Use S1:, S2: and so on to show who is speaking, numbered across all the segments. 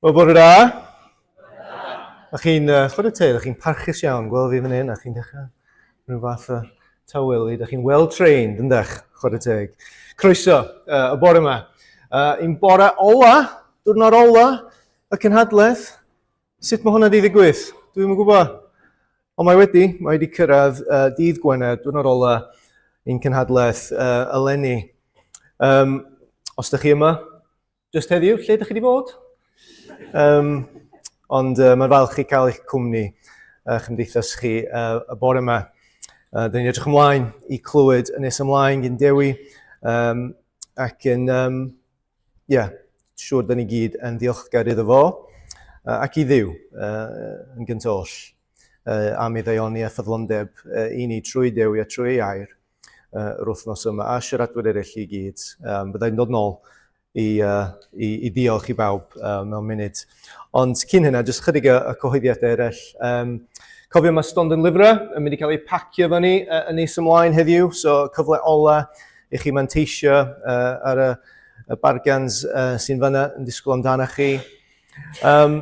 S1: Wel, bore da. A chi'n, uh, chwarae teg, chi'n parchus iawn, gweld fi fan hyn, a chi'n dechrau rhyw fath o tawelu. Da chi'n well trained, yndech, chwarae teg. Croeso, uh, y bore yma. Uh, un bore ola, diwrnod ola, y cynhadledd. Sut mae hwnna wedi ddigwydd? Dwi'm yn gwybod. Ond mae wedi, mae wedi cyrraedd uh, dydd Gwener, diwrnod ola ein cynhadledd uh, eleni. Um, os ydych chi yma, Just heddiw, lle ydych chi wedi bod? Um, ond uh, mae'n falch i cael eich cwmni uh, chymdeithas chi uh, y bore yma. Uh, Dyn ni'n edrych ymlaen i clywed yn nes ymlaen gyn Dewi um, ac yn, um, yeah, siŵr dyn ni gyd yn ddiolchgar iddo fo uh, ac i Dduw uh, yn gynt oll uh, am ei ddaioni a ffyddlondeb uh, i ni trwy Dewi a trwy ei air uh, yr wythnos yma a siaradwyr eraill i gyd. Um, Byddai'n dod nôl i, uh, i, i ddiolch i bawb uh, mewn munud. Ond cyn hynna, jyst chydig y, y cyhoeddiadau eraill. Um, cofio mae stondin lyfrau yn mynd i cael ei pacio fyny uh, yn nes ymlaen heddiw, so cyfle ola i chi manteisio uh, ar y, y bargans uh, sy'n fyna yn disgwyl amdano chi. Um,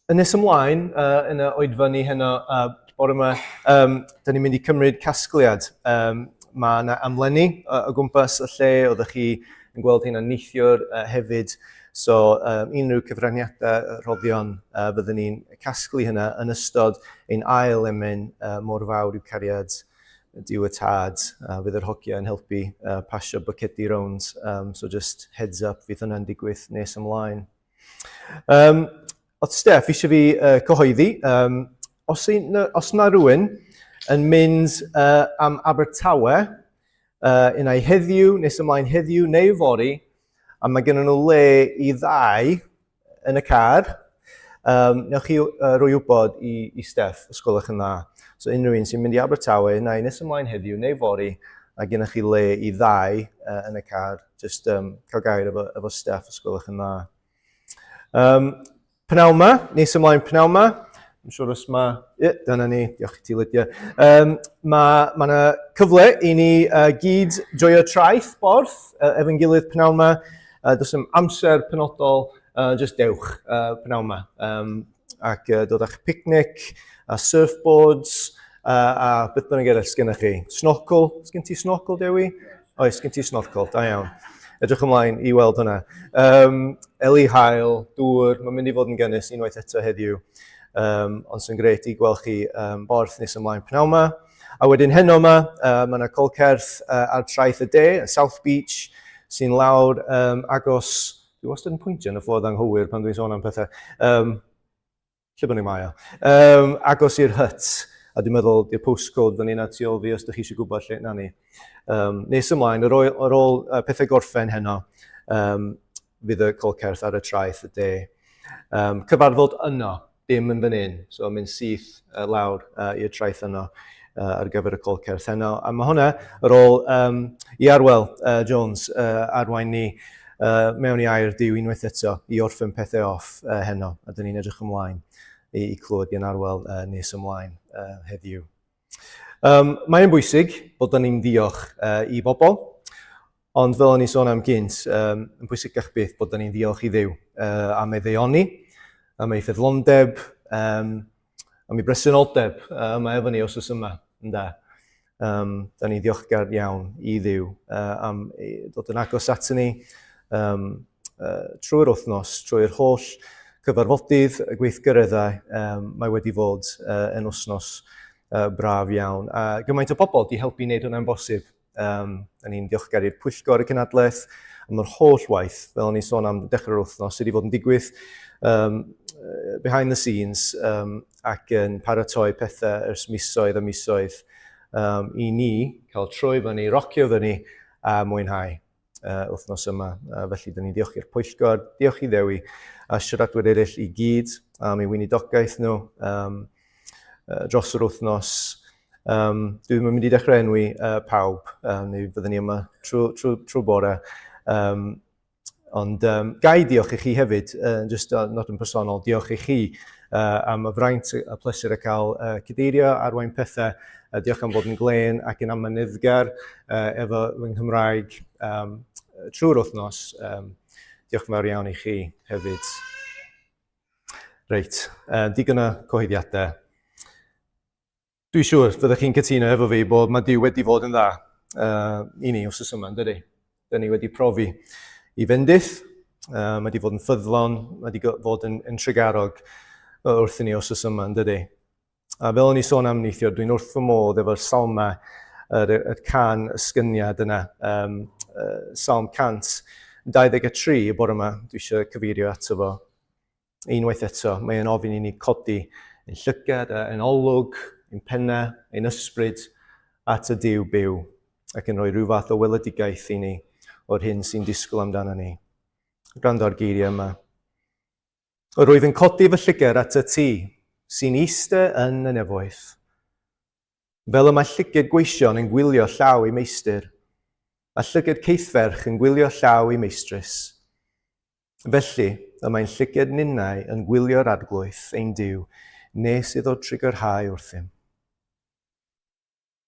S1: Yn nes ymlaen, uh, yn y oedfa ni heno uh, bore yma, um, da ni'n mynd i cymryd casgliad. Um, mae yna amlenni uh, o gwmpas y lle, oeddech chi yn gweld hynna neithiwr uh, hefyd. So, um, unrhyw cyfraniadau rhoddion, uh, fyddwn ni'n casglu hynna yn ystod ein ail emyn uh, mor fawr yw cariad Duw y Tad. Uh, fydd yr hogiau yn helpu uh, pasio bwcedi rownd, um, so just heads up, fydd hynna'n digwydd nes ymlaen. Um, oedd Steph eisiau fi uh, cyhoeddi, um, os, un, os na rhywun yn mynd uh, am Abertawe, uh, unai heddiw, nes ymlaen heddiw neu fory, a mae gen nhw le i ddau yn y car, um, newch chi uh, roi wybod i, i Steph, os gwelwch yn dda. So unrhyw un sy'n mynd i Abertawe, unai nes ymlaen heddiw neu fory, a gennych chi le i ddau uh, yn y car, just um, cael gair efo, efo Steph os gwelwch yn dda. Um, pnawn ma, nes ymlaen pnawn ma, I'm siŵr os mae... Ie, dyna ni. Diolch i ti, Lydia. Um, mae ma yna cyfle i ni uh, gyd joio traeth borth uh, efo'n gilydd pnawn ma. Uh, does dim amser penodol, uh, just dewch uh, pnawn ma. Um, ac uh, dod â'ch picnic, a surfboards, uh, a beth bynnag eraill sgennych chi. Snorkel, sgen ti snorkel, Dewi? Oes, sgen ti snorkel, da iawn. Edrych ymlaen i weld hwnna. Um, eli hael, dŵr, mae'n mynd i fod yn gynnes unwaith eto heddiw. Um, ond sy'n greit i gweld chi um, borth nes ymlaen pnawn yma. A wedyn heno yma, uh, mae yna colcerth uh, ar traeth y de, South Beach, sy'n lawr um, agos Dwi wastad yn pwyntio yn y ffordd anghywir pan dwi'n sôn am pethau. Um, lle bynnag mae o. Um, agos i'r hut, a dwi'n meddwl di'r postcode fan hynna tu ôl fi os ydych chi eisiau gwybod lle na ni. Um, nes ymlaen, ar ôl, ar ôl uh, pethau gorffen heno, um, fydd y colcerth ar y traeth y de. Um, cyfarfod yno, dim yn fan hyn, so mynd syth uh, lawr uh, i'r traeth yno uh, ar gyfer y colcerth heno. A mae hwnna ar ôl um, i Arwel uh, Jones uh, arwain ni uh, mewn i air Duw unwaith eto i orffen pethau off uh, heno. A dyn ni'n edrych ymlaen i, i clywed gan Arwel uh, nes ymlaen uh, heddiw. Um, mae'n bwysig bod ni'n ddiolch uh, i bobl, ond fel o'n i sôn am gynt, um, yn bwysicach byth bod ni'n ddiolch i Dduw uh, am ei ddeioni, am ei ffyddlondeb, um, am ei bresenoldeb uh, yma efo ni os yma, ynda. Um, da ni'n ddiolchgar iawn i Dduw uh, am dod yn agos at ni um, uh, trwy'r wythnos, trwy'r holl cyfarfodydd, y gweithgareddau, um, mae wedi fod uh, yn wythnos uh, braf iawn. A gymaint o bobl di helpu wneud hwnna'n bosib. Um, da ni'n diolchgar i'r pwyllgor y cynadledd am yr holl waith, fel o'n i'n sôn am dechrau'r wythnos, sydd wedi fod yn digwydd um, behind the scenes um, ac yn paratoi pethau ers misoedd a misoedd um, i ni cael troi fyny, rocio fyny a mwynhau uh, wythnos yma. Uh, felly, dyn ni'n diolch i'r pwyllgor, diolch i Ddewi a siaradwyr eraill i gyd am ei weinidogaeth nhw um, uh, dros yr wythnos. Um, dwi ddim yn mynd i dechrau enwi uh, pawb, um, neu fyddwn ni yma trwy, trwy, trwy bore. Um, Ond um, gai diolch i chi hefyd, uh, just uh, not yn personol, diolch i chi uh, am y fraint y pleser y cael uh, cadeirio, arwain pethau. Uh, diolch am fod yn glên ac yn amyneddgar uh, efo fy Nghymraeg um, trwy'r wythnos. Um, Diolch yn fawr iawn i chi hefyd. Reit, digon o cyhoeddiadau. Dwi'n siŵr fyddwch chi'n cytuno efo fi bod mae Duw wedi fod yn dda i ni wrth yma, yn dydy? Dyn ni wedi profi i fendith, mae wedi fod yn ffyddlon, mae wedi fod yn, yn trugarog wrth i ni wrth yma, yn dydy? A fel o'n i sôn am neithiwr, dwi'n wrth fy modd efo'r salmau, yr, yr can ysgyniad yna, um, Salm 123 y bore yma, dwi eisiau cyfeirio ato fo. Unwaith eto, mae e'n ofyn i ni codi ein llygad, ein olwg, ein pennau, ein ysbryd at y Duw byw ac yn rhoi rhyw fath o weledigaeth i ni o'r hyn sy'n disgwyl amdano ni. Gwrando ar geiriau yma. Yr wyf yn codi fy llyger at y ti, sy'n eiste yn y nefoedd. Fel y mae llyged gweision yn gwylio llaw ei meistr, a llyged caethferch yn gwylio llaw ei meistrys. Felly, y mae'n llyged ninnau yn gwylio'r Arglwydd, ein Duw, nes iddo trugarhau wrthym.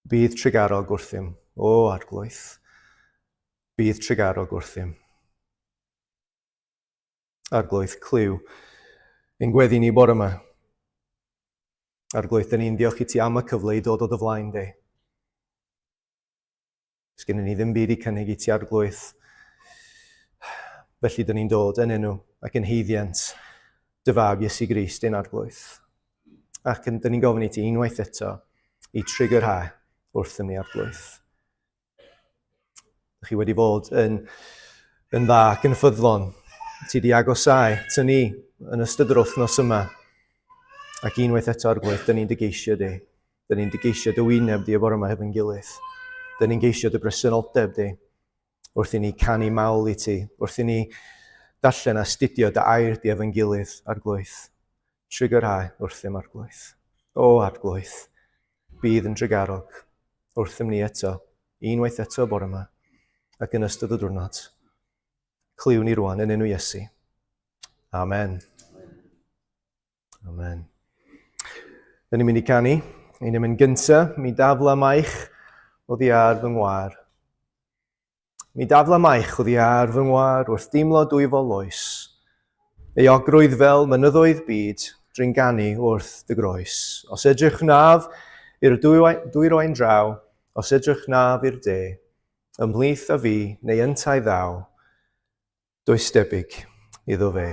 S1: Bydd trugarog wrthym, o Arglwydd. Bydd trugarog wrthym. Arglwydd, clyw ein gweddi ni bore yma. Arglwydd, dyn ni'n diolch i ti am y cyfle i dod o dy flaen di. Sgynnon ni ddim byd i cynnig i ti Arglwydd. Felly dyn ni'n dod yn enw ac yn heiddiant dy fab Iesu Grist ein Arglwydd. Ac yn, dyn ni'n gofyn i ti unwaith eto i trigyrhau wrthym ni Arglwydd. Dych chi wedi bod yn, yn dda ac yn ffyddlon. Ti di agosau ty ni yn ystod yr wythnos yma. Ac unwaith eto arglwydd, dyn ni'n dy geisio di. Dyn ni'n dy geisio dy wyneb di y bore yma hefo'n gilydd. Dyn ni'n geisio dy bresenoldeb di. Wrth i ni canu mawl i ti. Wrth i ni darllen a astudio dy air di efo'n gilydd, arglwydd. Trugarhau wrthym, arglwydd. O, arglwydd, bydd yn drugarog wrthym ni eto, unwaith eto bore yma, ac yn ystod y diwrnod. Clyw ni rwan yn enw Iesu. Amen. Amen. Dyn ni'n mynd i canu. Ein emyn gyntaf, mi dafla maich oddi ar fy ngwar. Mi dafla maich oddi ar fy ngwar wrth deimlo dwyfol loes. Euogrwydd fel mynyddoedd byd, dringanu wrth dy groes. Os edrych wnaf i'r dwyrain draw, os edrych wnaf i'r de, ymhlith a fi neu yntau ddaw, does debyg iddo fe.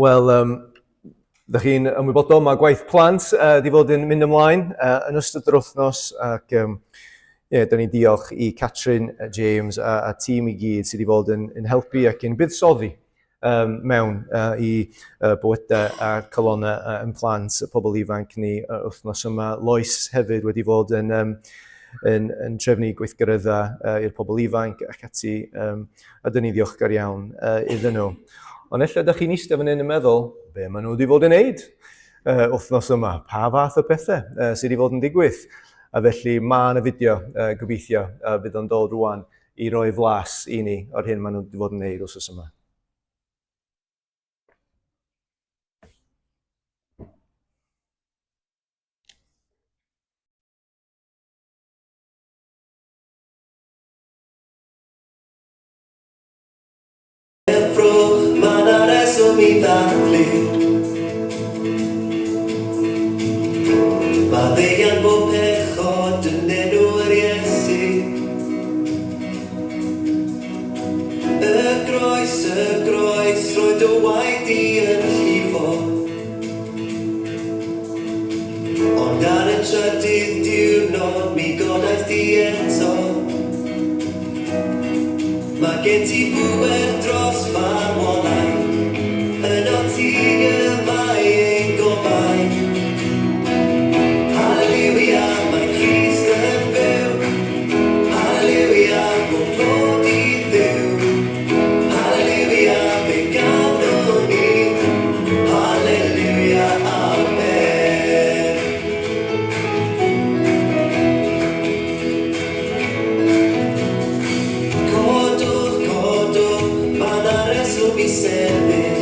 S1: Wel, um, ddech chi'n ymwybodol, mae gwaith plant di fod yn mynd ymlaen yn ystod yr wythnos ac um, yeah, da ni'n diolch i Catrin, James a, a tîm i gyd sydd wedi bod yn, yn helpu ac yn buddsoddi um, mewn i bywydau a calonnau yn plant, y pobl ifanc ni wythnos yma. Lois hefyd wedi fod yn, um, yn, yn trefnu gweithgareddau i'r pobl ifanc ac ati, um, a dyn ni ddiolchgar iawn iddyn nhw. Ond ella ydych chi'n eistedd fan hyn yn meddwl, be maen nhw wedi fod yn neud wythnos yma? Pa fath o bethau sydd wedi fod yn digwydd? A felly mae yna fideo, gobeithio, fydd o'n dod rwan i roi flas i ni o'r hyn maen nhw wedi fod yn neud wythnos yma.
S2: Deffrwch, mae 'na reswm i ddathlu. Maddeuant bob pechod yn enw yr Iesu. Y groes, y groes, roedd dy waed di yn llifo. Ond ar y trydydd diwrnod mi godaist di eto. Mae gen ti bŵer dros farwolaeth, ynot ti y mae ein gobaith. Haleliwia, mae Crist yn fyw. Haleliwia, pob clod i Dduw. Haleliwia, fe ganwn ni. Haleliwia, amen. Codwch, codwch, mae 'na reswm i sefyll.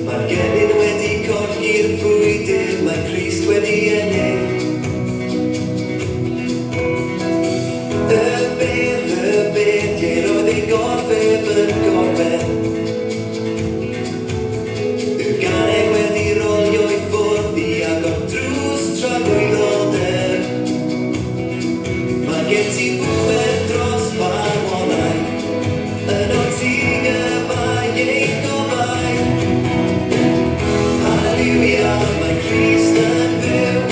S2: Mae'r gelyn wedi colli'r frwydr, mae Crist wedi ennill. Y bedd, y bedd, lle roedd ei gorff ef yn gorwedd. Y garreg wedi rolio i ffwrdd i agor drws tragwyddoldeb. Mae gen ti bŵer dros farwolaeth, ynot ti y mae ein gobaith. Haleliwia, mae Crist yn fyw.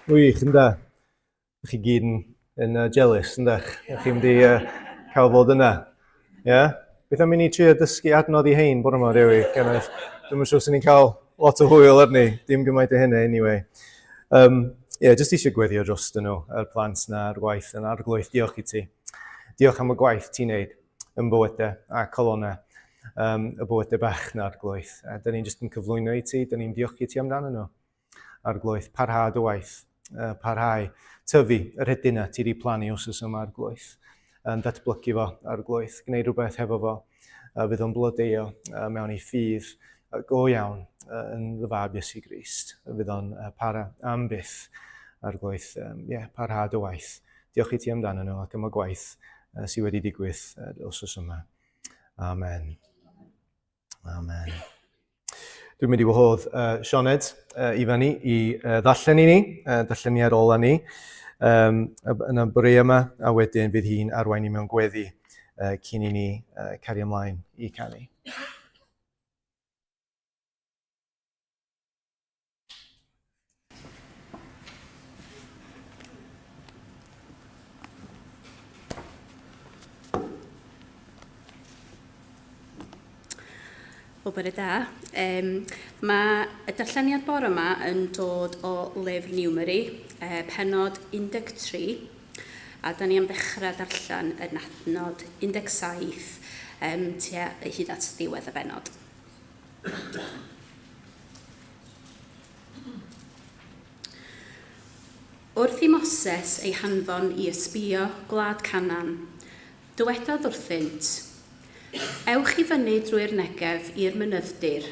S1: Wych, ynda? Chi gyd yn, yn uh, jealous, yndych? Chi'n mynd i uh, cael fod yna. Ie? Yeah? Beth am i ni trio dysgu adnodd i hein bore yma, Dewi? Dwi'm yn siŵr sy'n ni'n cael lot o hwyl arni. Dim gymaint o hynny, anyway. Um, yeah, jyst eisiau gweddio dros nhw, yr plant na, yr gwaith yn arglwydd. Diolch i ti. Diolch am y gwaith ti'n neud yn bywydau a colonnau um, y bywydau bach na arglwydd. A dyn ni'n jyst yn cyflwyno i ti, dyn ni'n diolch i ti amdano nhw. Arglwydd, parhad y waith, parhau, tyfu yr hedyn na ti wedi plannu wsos yma Arglwydd, yn datblygu fo Arglwydd, gwneud rhywbeth hefo fo, fydd o'n blodeuo mewn ei ffydd go iawn yn dy fab Iesu Grist, fydd o'n para am byth Arglwydd, yeah, parhad y waith. Diolch i ti amdano nhw ac am y gwaith sydd wedi digwydd wsos yma. Amen. Amen. Dwi'n mynd i wahodd uh, Sioned uh, i fyny i uh, ddarllen i ni, uh, darlleniad ola ni, um, yn y bore yma, a wedyn fydd hi'n arwain i mewn gweddi uh, cyn i ni uh, cario ymlaen i canu.
S3: O bore da. Um, mae y darlleniad bore yma yn dod o lyfr Newmery, eh, penod 13, a da ni am ddechrau darllen yn adnod 17 um, tua hyd at ddiwedd y benod. Wrth i Moses ei hanfon i ysbïo gwlad Canaan, dywedodd wrthynt, Ewch i fyny drwy'r Negef i'r mynydd-dir,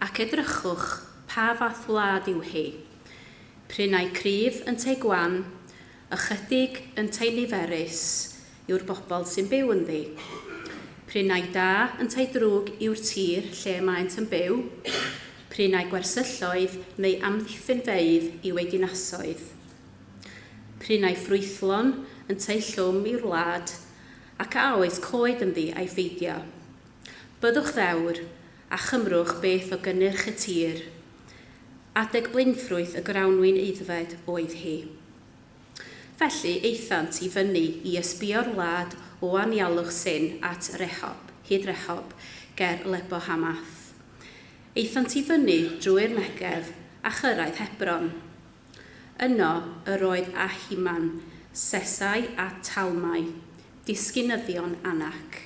S3: ac edrychwch pa fath wlad yw hi. P'run ai cryf ynteu gwan, ychydig ynteu niferus, yw'r bobl sy'n byw ynddi. P'run ai da ynteu drwg yw'r tir lle y maent yn byw, p'run ai gwersylloedd neu amddiffynfeydd yw eu dinasoedd. P'run ai ffrwythlon ynteu llwm yw'r wlad, ac a oes coed ynddi ai pheidio. Byddwch ddewr, a chymrwch beth o gynnyrch y tir. Adeg blaenffrwyth y grawnwin aeddfed oedd hi. Felly aethant i fyny i ysbïo'r wlad o anialwch Sin at Rehob, hyd Rehob, ger Lebo-hamath. Aethant i fyny drwy'r Negef a chyrraedd Hebron. Yno yr oedd Ahiman, Sesai a Talmai, disgynyddion Anac.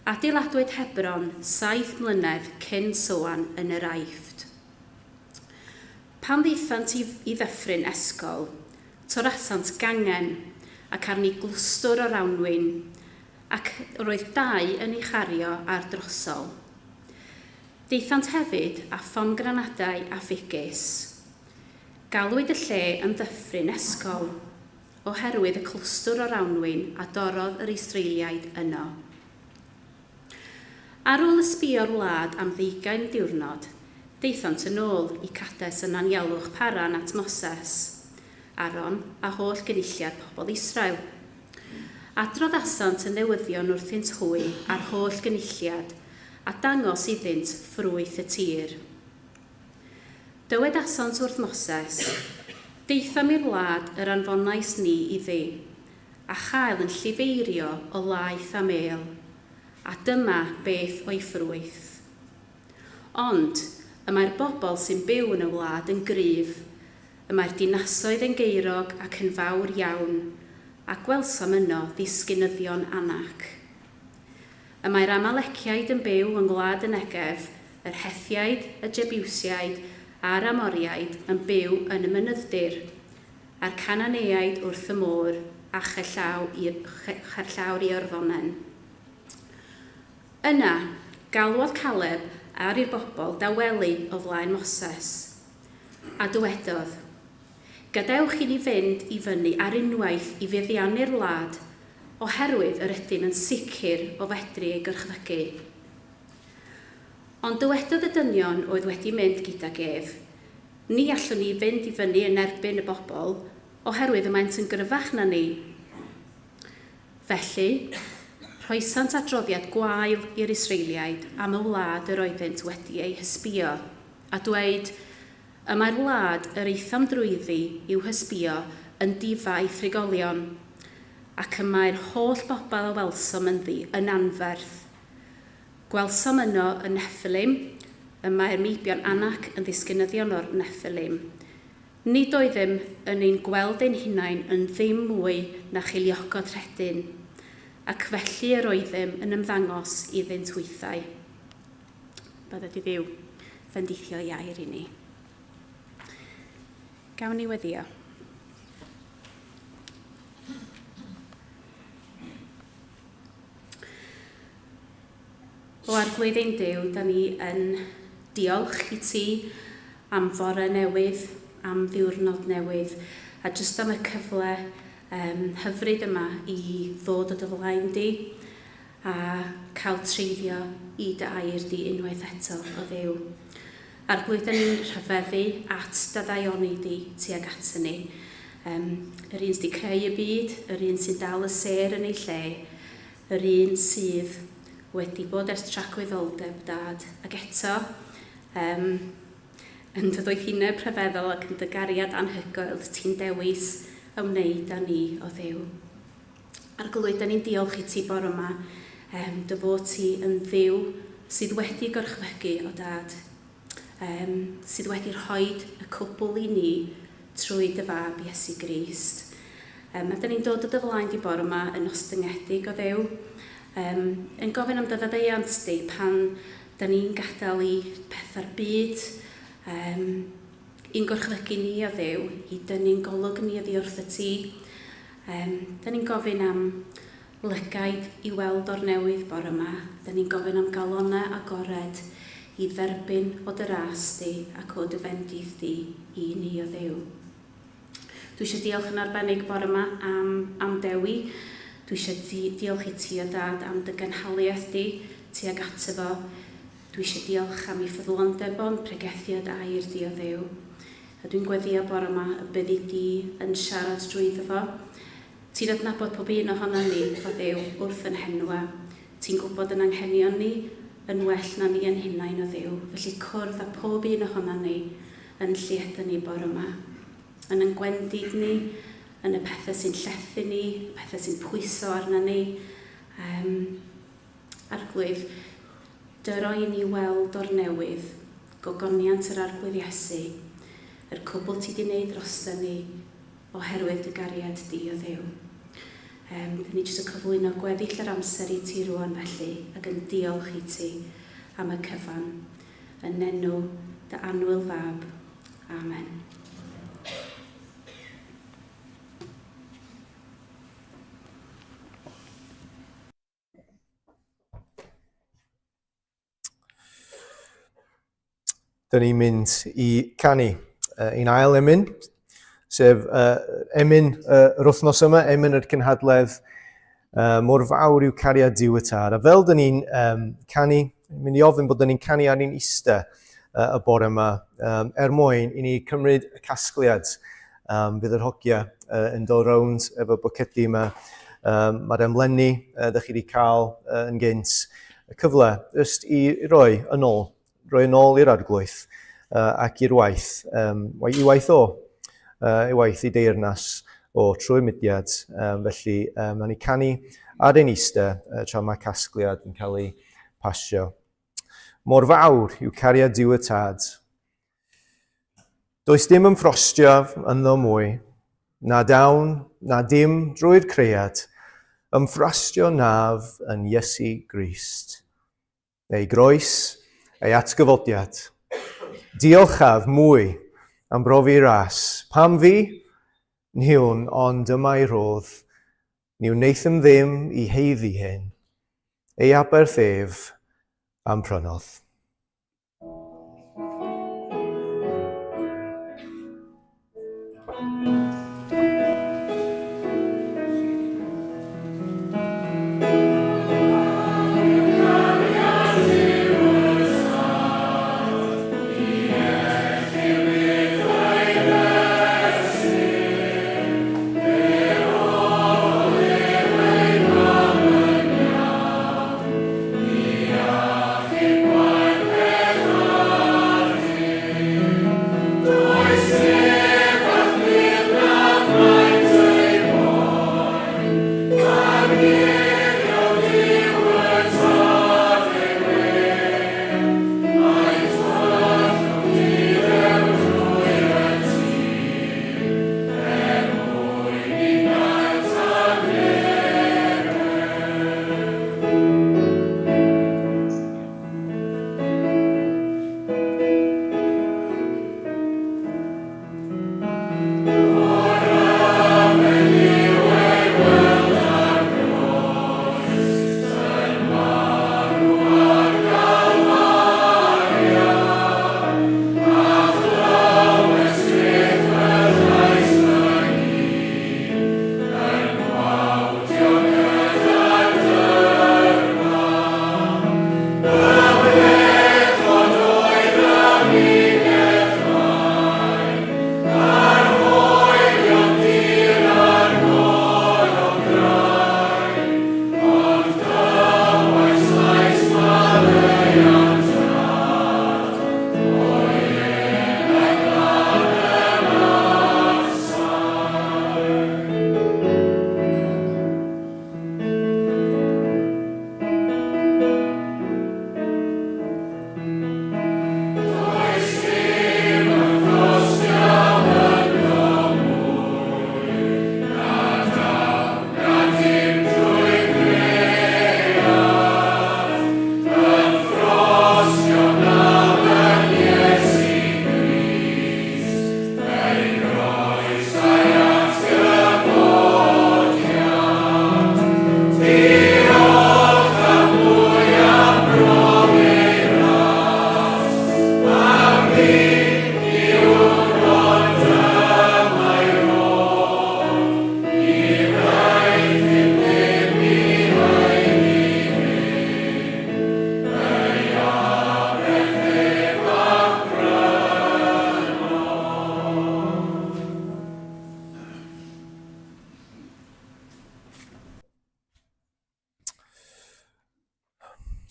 S3: Adeiladwyd Hebron saith mlynedd cyn Soan yn yr Aifft. Pan ddaethant i i ddyffryn Escol, torasant gangen, ac arni glwstwr o rawnwin, ac roedd dau yn ei chario ar drosol. Daethant hefyd â phomgranadau a ffigys. Galwyd y lle yn Ddyffryn Escol, oherwydd y clwstwr o rawnwin a dorrodd yr Israeliaid yno. Ar ôl ysbïo'r wlad am ddeugain diwrnod, daethant yn ôl i Cades yn anialwch Paran at Moses, Aaron, a holl gynulliad pobl Israel. Adroddasant y newyddion wrthynt hwy a'r holl gynulliad, a dangos iddynt ffrwyth y tir. Dywedasant wrth Moses, Daethom i'r wlad yr anfonais ni iddi, a chael yn llifeirio o laeth a mêl, a dyma beth o'i ffrwyth. Ond, y mae'r bobl sy'n byw yn y wlad yn gryf, y mae'r dinasoedd yn gaerog ac yn fawr iawn, a gwelsom yno ddisgynyddion Anac. Y mae'r Amaleciaid yn byw yng ngwlad y Negef, yr Hethiaid, y Jebusiaid, a'r Amoriaid yn byw yn y mynydd-dir, a'r Canaaneaid wrth y môr, a cherllaw cherllaw'r Iorddonen. Yna, galwodd Caleb ar i'r bobl dawelu o flaen Moses, a dywedodd, Gadewch i ni fynd i fyny ar unwaith i fuddiannu'r wlad, oherwydd yr ydym yn sicr o fedru ei gorchfygu. Ond dywedodd y dynion oedd wedi mynd gydag ef, Ni allwn ni fynd i fyny yn erbyn y bobl, oherwydd y maent yn gryfach na ni. Felly, rhoesant adroddiad gwael i'r Israeliaid am y wlad yr oeddynt wedi ei hysbïo, a dweud, Y mae'r wlad yr aethom drwyddi i'w hysbïo yn difa ei thrigolion, ac y mae'r holl bobl a welsom ynddi yn anferth. Gwelsom yno y Nephilim, y mae'r meibion Anac yn ddisgynyddion o'r Nephilim. Nid oeddem yn ein gweld ein hunain yn ddim mwy na cheiliogod rhedyn, ac felly yr oeddem yn ymddangos iddynt hwythau. Bydded i Dduw fendithio ei air i ni. Gawn ni weddio. O Arglwydd ein Duw, da ni yn diolch i ti am fore newydd, am ddiwrnod newydd, a jyst am y cyfle um, hyfryd yma i ddod o dy flaen di a cael treiddio i dy air di unwaith eto, o Dduw. Arglwydd, da ni'n rhyfeddu at dy ddaioni di tuag ato ni. Um, yr un sydd wedi creu y byd, yr un sy'n dal y sêr yn ei lle, Yr un sydd wedi bod ers tragwyddoldeb, Dad, ac eto, yym, yn dy ddoethineb rhyfeddol ac yn dy gariad anhygoel, ti'n dewis ymwneud â ni, o Dduw. Arglwydd, da ni'n diolch i ti bore yma, um, dy fod ti yn Dduw sydd wedi gorchfygu, o Dad. um, sydd wedi rhoi y cwbl i ni trwy dy fab Iesu Grist. Um, a dyn ni'n dod o dy flaen di bore yma yn ostyngedig o Dduw, um, yn gofyn am dy faddeuant di pan dyn ni'n gadael i pethau'r byd um, i'n gorchfygu ni o Dduw, i dynnu'n golwg ni oddi wrth y ti. Um, dyn ni'n gofyn am lygaid i weld o'r newydd bore 'ma. Dyn ni'n gofyn am galonnau agored i dderbyn o dy ras di ac o dy fendith di i ni o Dduw. Dwi eisiau diolch yn arbennig bore 'ma am, am Dewi. Dwi eisiau di, diolch i ti o Dad am dy gynhaliaeth di tuag ato fo. Dwi eisiau diolch am ei ffyddlondeb o'n pregethiad air di o Dduw. A dwi'n gweddio bore 'ma y byddi di yn siarad drwyddo fo. Ti'n adnabod pob un ohonon ni, o Dduw, wrth yn henwa. Ti'n gwybod yn anghenion ni yn well na ni ein hunain, o Dduw, felly cwrdd â phob un ohonon ni yn lle ydan ni bore 'ma. Yn yn gwendid ni, yn y pethau sy'n llethu ni, y pethau sy'n pwyso arna ni. Um, Arglwydd, dyro i ni weld o'r newydd gogoniant yr Arglwydd Iesu, yr cwbl ti 'di wneud drosta ni, Oherwydd dy gariad di, O Dduw. Yym, dyn ni jyst yn cyflwyno gweddill yr amser i ti rŵan felly, ac yn diolch i ti am y cyfan. Yn enw dy annwyl Fab. Amen.
S1: Dyn ni'n mynd i canu ein ail emyn, sef emyn yr wythnos yma, emyn yr cynhadledd, mor fawr yw cariad Duw y Tad. A fel dyn ni'n um, canu, mynd i ofyn bod dyn ni'n canu ar ein iste y bore yma, um, er mwyn i ni cymryd y casgliad. Um, fydd yr hogia yn dod rownd efo bwcedi yma. Um, Mae'r emlenni ddech chi wedi cael yn gynt. Y cyfle jyst i roi yn ôl, roi yn ôl i'r arglwydd ac i'r waith, um, i waith o, i waith i deyrnas o trwy mudiad. Um, felly, um, ni canu ar ein eiste tra mae casgliad yn cael ei pasio. Mor fawr yw cariad Duw y Tad. Does dim ymffrostio ynddo mwy, na dawn, na dim drwy'r cread, ymffrostio naf yn Iesu Grist. Ei groes, ei atgyfodiad. Diolchaf mwy am brofi ras. Pam fi? Ni wn, ond yma i rhodd. Ni wnaethum ddim i heiddi hyn. Ei aberth ef am prynodd.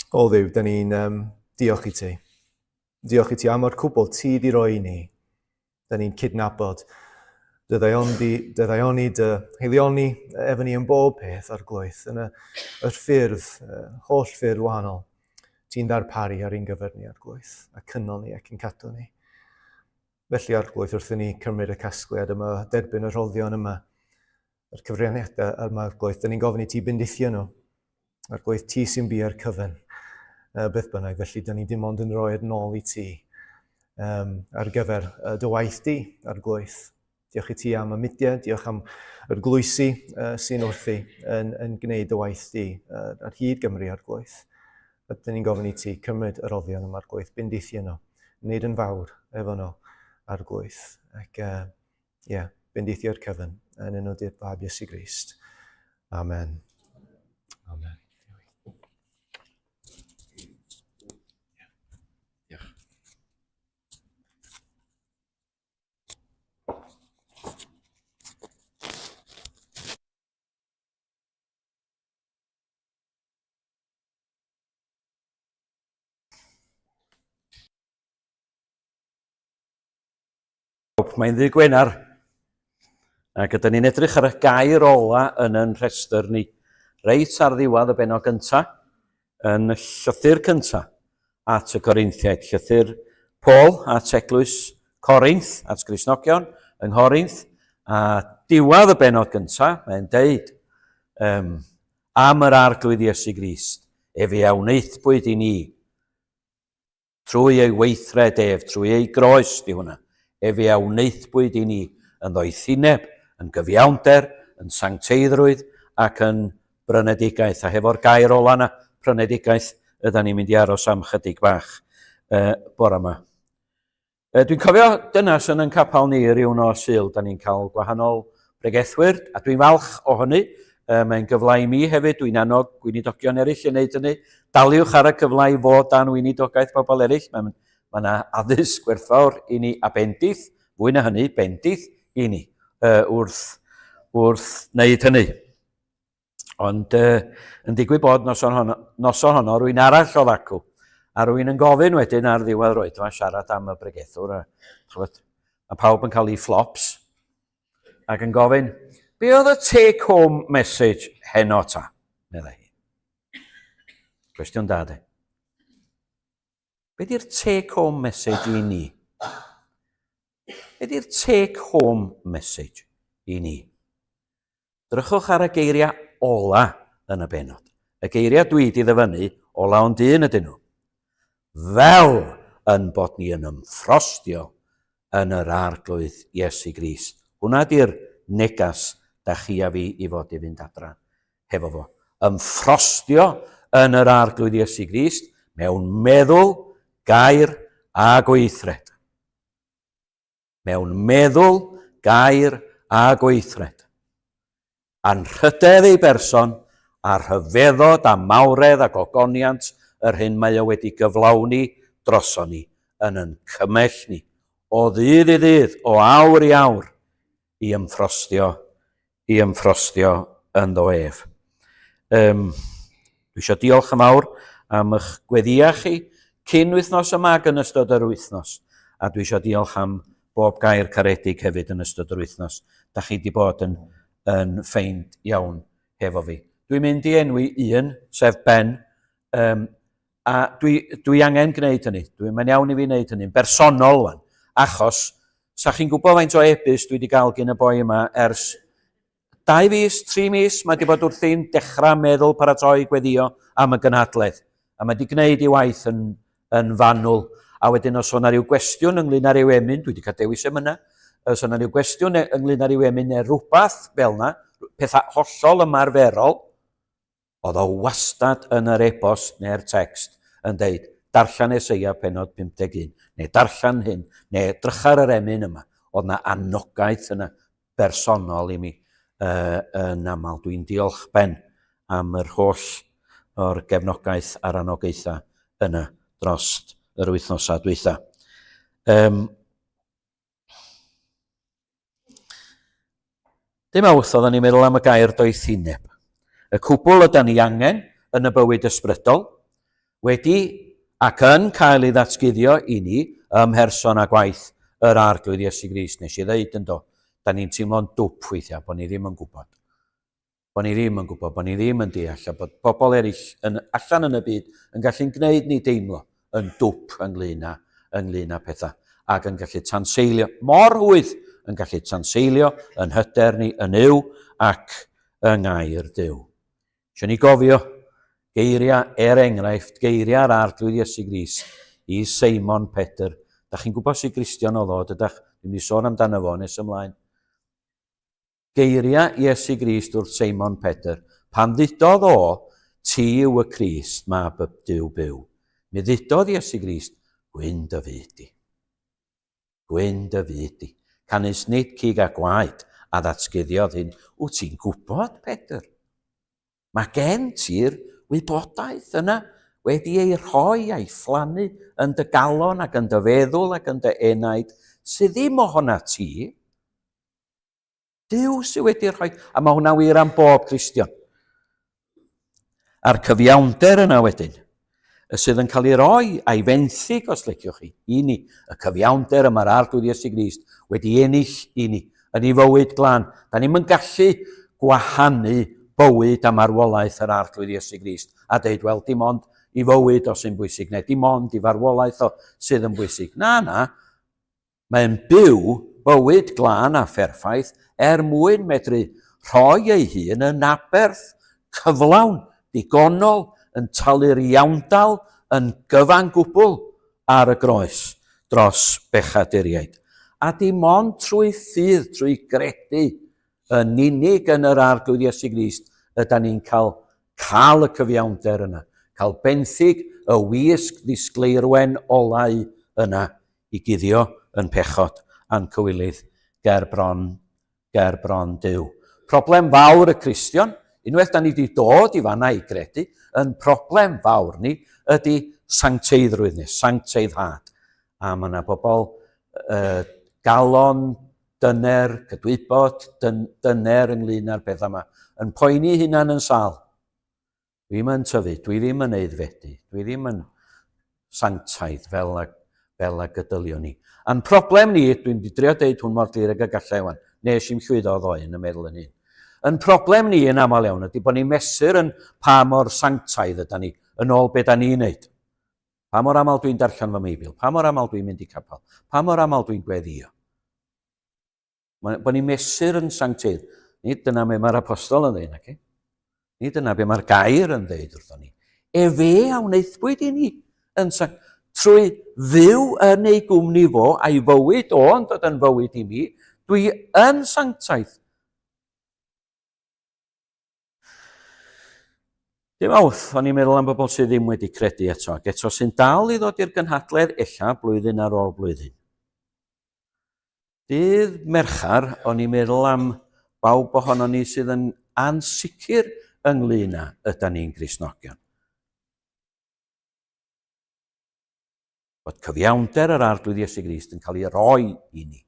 S1: O Dduw, da ni'n um, diolch i ti. Diolch i ti am o'r cwbl ti di roi i ni. Da ni'n cydnabod dy ddaioni, dy ddaioni, dy heilioni efo ni yn bob peth ar glwyth, yn y, yr ffyrdd, holl ffyrdd wahanol. Ti'n ddarparu ar ein gyfer ni ar glwyth, a cynnal ni ac yn cadw ni. Felly, Arglwydd, wrth i ni cymryd y casgliad yma, derbyn y rhoddion yma, yr cyfraniadau yma, Arglwydd, dyn ni'n gofyn i ti bendithio nhw. Arglwydd, ti sy'n biau'r cyfan, beth bynnag, felly dyn ni dim ond yn rhoi'r nôl i ti um, ar gyfer dy waith di, Arglwydd. Diolch i ti am y mudiad, diolch am yr glwysi uh, sy'n wrthi yn, yn gwneud dy waith di uh, ar hyd Gymru, Arglwydd. Ydyn ni'n gofyn i ti cymryd yr oddion yma, Arglwydd, bendithio nhw, wneud yn fawr efo nhw, Arglwydd. Ac, uh, yeah, bendithio'r cyfan yn enw di'r Fab Iesu Grist. Amen. Amen.
S4: Diolch. Mae'n ddydd Gwener, ac ydyn ni'n edrych ar y gair ola yn yn rhestr ni, reit ar ddiwedd y bennod gyntaf, yn y llythyr cyntaf at y Corinthiaid, llythyr Paul at eglwys Corinth, at Gristnogion yng Nghorinth, a diwedd y bennod gyntaf, mae'n deud um, am yr Arglwydd Iesu Grist, efe a wnaethpwyd i ni Trwy ei weithred ef, trwy ei groes, di hwnna, efe a wnaethpwyd i ni yn ddoethineb, yn gyfiawnder, yn sancteiddrwydd ac yn brynedigaeth. A hefo'r gair ola yna, prynedigaeth, yda ni'n mynd i aros am chydig bach uh, bore yma. Dwi'n cofio dynas yn yn capel ni ryw nos Sul, da ni'n cael gwahanol bregethwyr, a dwi'n falch o hynny. Mae'n gyfle i mi hefyd, dwi'n annog gweinidogion eraill i wneud hynny. Daliwch ar y cyfle i fod dan weinidogaeth bobl eraill, mae mae yna addysg gwerthfawr i ni a bendith, fwy na hynny, bendith i ni wrth, wrth wneud hynny. Ond uh, yn digwydd bod noson honno, noson honno rwy'n arall o ddacw. A rwy'n yn gofyn wedyn ar ddiwedd yr oedfa siarad am y bregethwr. A, chybod, mae pawb yn cael ei flops. Ac yn gofyn, be oedd y take-home message heno ta? Meddai hi. Cwestiwn da, de. Be di'r take-home message i ni? Be di'r take-home message i ni? Drychwch ar y geiriau ola yn y bennod. Y geiriau dwi di ddyfynnu, ola ond un ydyn nhw. Fel yn bod ni yn ymffrostio yn yr Arglwydd Iesu Grist. Hwna di'r negas da chi a fi i fod i fynd adra hefo fo. Ymffrostio yn yr Arglwydd Iesu Grist mewn meddwl, gair a gweithred. mewn meddwl, gair a gweithred. Anrhydedd ei berson, a rhyfeddod a mawredd a gogoniant yr hyn mae o wedi gyflawni droson ni, yn yn cymell ni, o ddydd i ddydd, o awr i awr, i ymffrostio, i ymffrostio ynddo ef. Um, dwi eisiau diolch yn fawr am eich gweddïau chi cyn wythnos yma ac yn ystod yr wythnos. A dwi eisiau diolch am bob gair caredig hefyd yn ystod yr wythnos. Da chi wedi bod yn, yn ffeind iawn hefo fi. Dwi'n mynd i enwi un, sef Ben, um, A dwi, dwi angen gwneud hynny. Dwi, mae'n iawn i fi wneud hynny'n bersonol wan. Achos, sa chi'n gwybod faint o ebys dwi wedi gael gyn y boi yma ers 2 fis, 3 mis, mae wedi bod wrthi'n dechrau meddwl paratoi gweddio am y gynhadledd. A mae wedi gwneud ei waith yn, yn fanwl. A wedyn os o'na rhyw gwestiwn ynglyn â rhyw emyn, dwi wedi cael dewis emynau, os o'na rhyw gwestiwn e, ynglyn â rhyw emyn neu rhywbeth fel yna, pethau hollol ymarferol, Oedd o wastad yn yr e-bost neu'r text yn deud, darllen Eseia pennod 51, neu darllen hyn, neu edrych ar yr emyn yma. Oedd na anogaeth yna bersonol i mi uh, yn aml. Dwi'n diolch Ben am yr holl o'r gefnogaeth a'r anogaethau yna dros yr wythnosau dwytha. Um, Dim awth oedden ni'n meddwl am y gair doethineb. Y cwbl ydan ni angen yn y bywyd ysbrydol. Wedi ac yn cael ei ddatguddio i ni ym mherson a gwaith yr Arglwydd Iesu Grist. Nes i ddeud yn do, da ni'n teimlo'n dwp weithiau bod ni ddim yn gwybod. Bod ni ddim yn gwybod, bod ni ddim yn deall, a bod pobl eraill yn, allan yn y byd yn gallu'n gwneud ni deimlo yn dwp ynglyn â, ynglyn â pethau, ac yn gallu tanseilio, mor rhwydd yn gallu tanseilio yn hyder ni yn yw ac yng ngair Duw. Eisiau ni gofio geiriau, er enghraifft, geiriau'r Arglwydd Iesu Grist i Seimon Pedr. Da chi'n gwybod sut Gristion oedd o, dydach? Dwi'n mynd i sôn amdano fo nes ymlaen. Geiriau Iesu Grist wrth Seimon Pedr, pan ddudodd o, ti yw y Crist, mab y Duw byw. Mi ddudodd Iesu Grist, gwyn dy fyd di. Gwyn dy fyd di. Canys nid cig a gwaed a ddatguddiodd hyn. Wyt ti'n gwybod, Pedr? Mae gen ti'r wybodaeth yna wedi ei rhoi a'i phlannu yn dy galon ac yn dy feddwl ac yn dy enaid sydd ddim ohona ti. Duw sydd wedi rhoi, a mae hwnna'n wir am bob Cristion. A'r cyfiawnder yna wedyn, y sydd yn cael ei roi a'i fenthyg, os leciwch chi, i ni, y cyfiawnder y mae'r Arglwydd Iesu Grist wedi ennill i ni, yn ei fywyd glân. Da ni'n gallu gwahanu bywyd a marwolaeth yr Arglwydd Iesu Grist a deud, wel, dim ond i fywyd o sy'n bwysig, neu dim ond i farwolaeth o sydd yn bwysig. Na, na, Mae'n byw bywyd glân a pherffaith er mwyn medru rhoi ei hun yn aberth cyflawn, digonol, yn talu'r iawndal yn gyfan gwbl ar y groes dros bechaduriaid. A dim ond trwy ffydd, trwy gredu yn unig yn yr Arglwydd Iesu Grist ydan ni'n cael cael y cyfiawnder yna, cael benthyg y wisg ddisgleirwen olau yna i guddio yn pechod a'n cywilydd ger bron, ger bron Duw. Problem fawr y Cristion, unwaith da ni wedi dod i fanna i gredu, yn problem fawr ni ydy sancteiddrwydd ni, sancteiddhad. A mae yna bobl uh, galon dyner, cydwybod dyn, dyner ynglyn â'r pethau yma, yn poeni hunan yn sâl. Dwi'm yn tyfu, dwi ddim yn aeddfedu, dwi ddim yn sanctaidd fel ag, fel ag y dyliwn ni. A'n problem ni, dwi'n di drio deud hwn mor glir ag y gallai wan, nes i'm llwyddo ddoe yn y meddwl yn hun. Yn problem ni yn aml iawn ydy bod ni'n mesur yn pa mor sanctaidd yda ni yn ôl be da ni'n neud. Pa mor aml dwi'n darllen fy Meibl, pa mor aml dwi'n mynd i capel, pa mor aml dwi'n gweddio. Mae, bod ni'n mesur yn sanctaidd. Nid dyna be mae'r apostol yn dweud, naci? Nid dyna be mae'r gair yn dweud wrthon ni. Efe a wnaethpwyd i ni yn sanct trwy fyw yn ei gwmni fo a'i fywyd o yn dod yn fywyd i mi, dwi yn sanctaidd. Dim awth, o'n i'n meddwl am bobl sydd ddim wedi credu eto, ac eto sy'n dal i ddod i'r gynhadledd ella blwyddyn ar ôl blwyddyn. Dydd Mercher, o'n i'n meddwl am bawb ohono ni sydd yn ansicr ynglyn â yda ni'n Gristnogion. Bod cyfiawnder yr Arglwydd Iesu Grist yn cael ei roi i ni.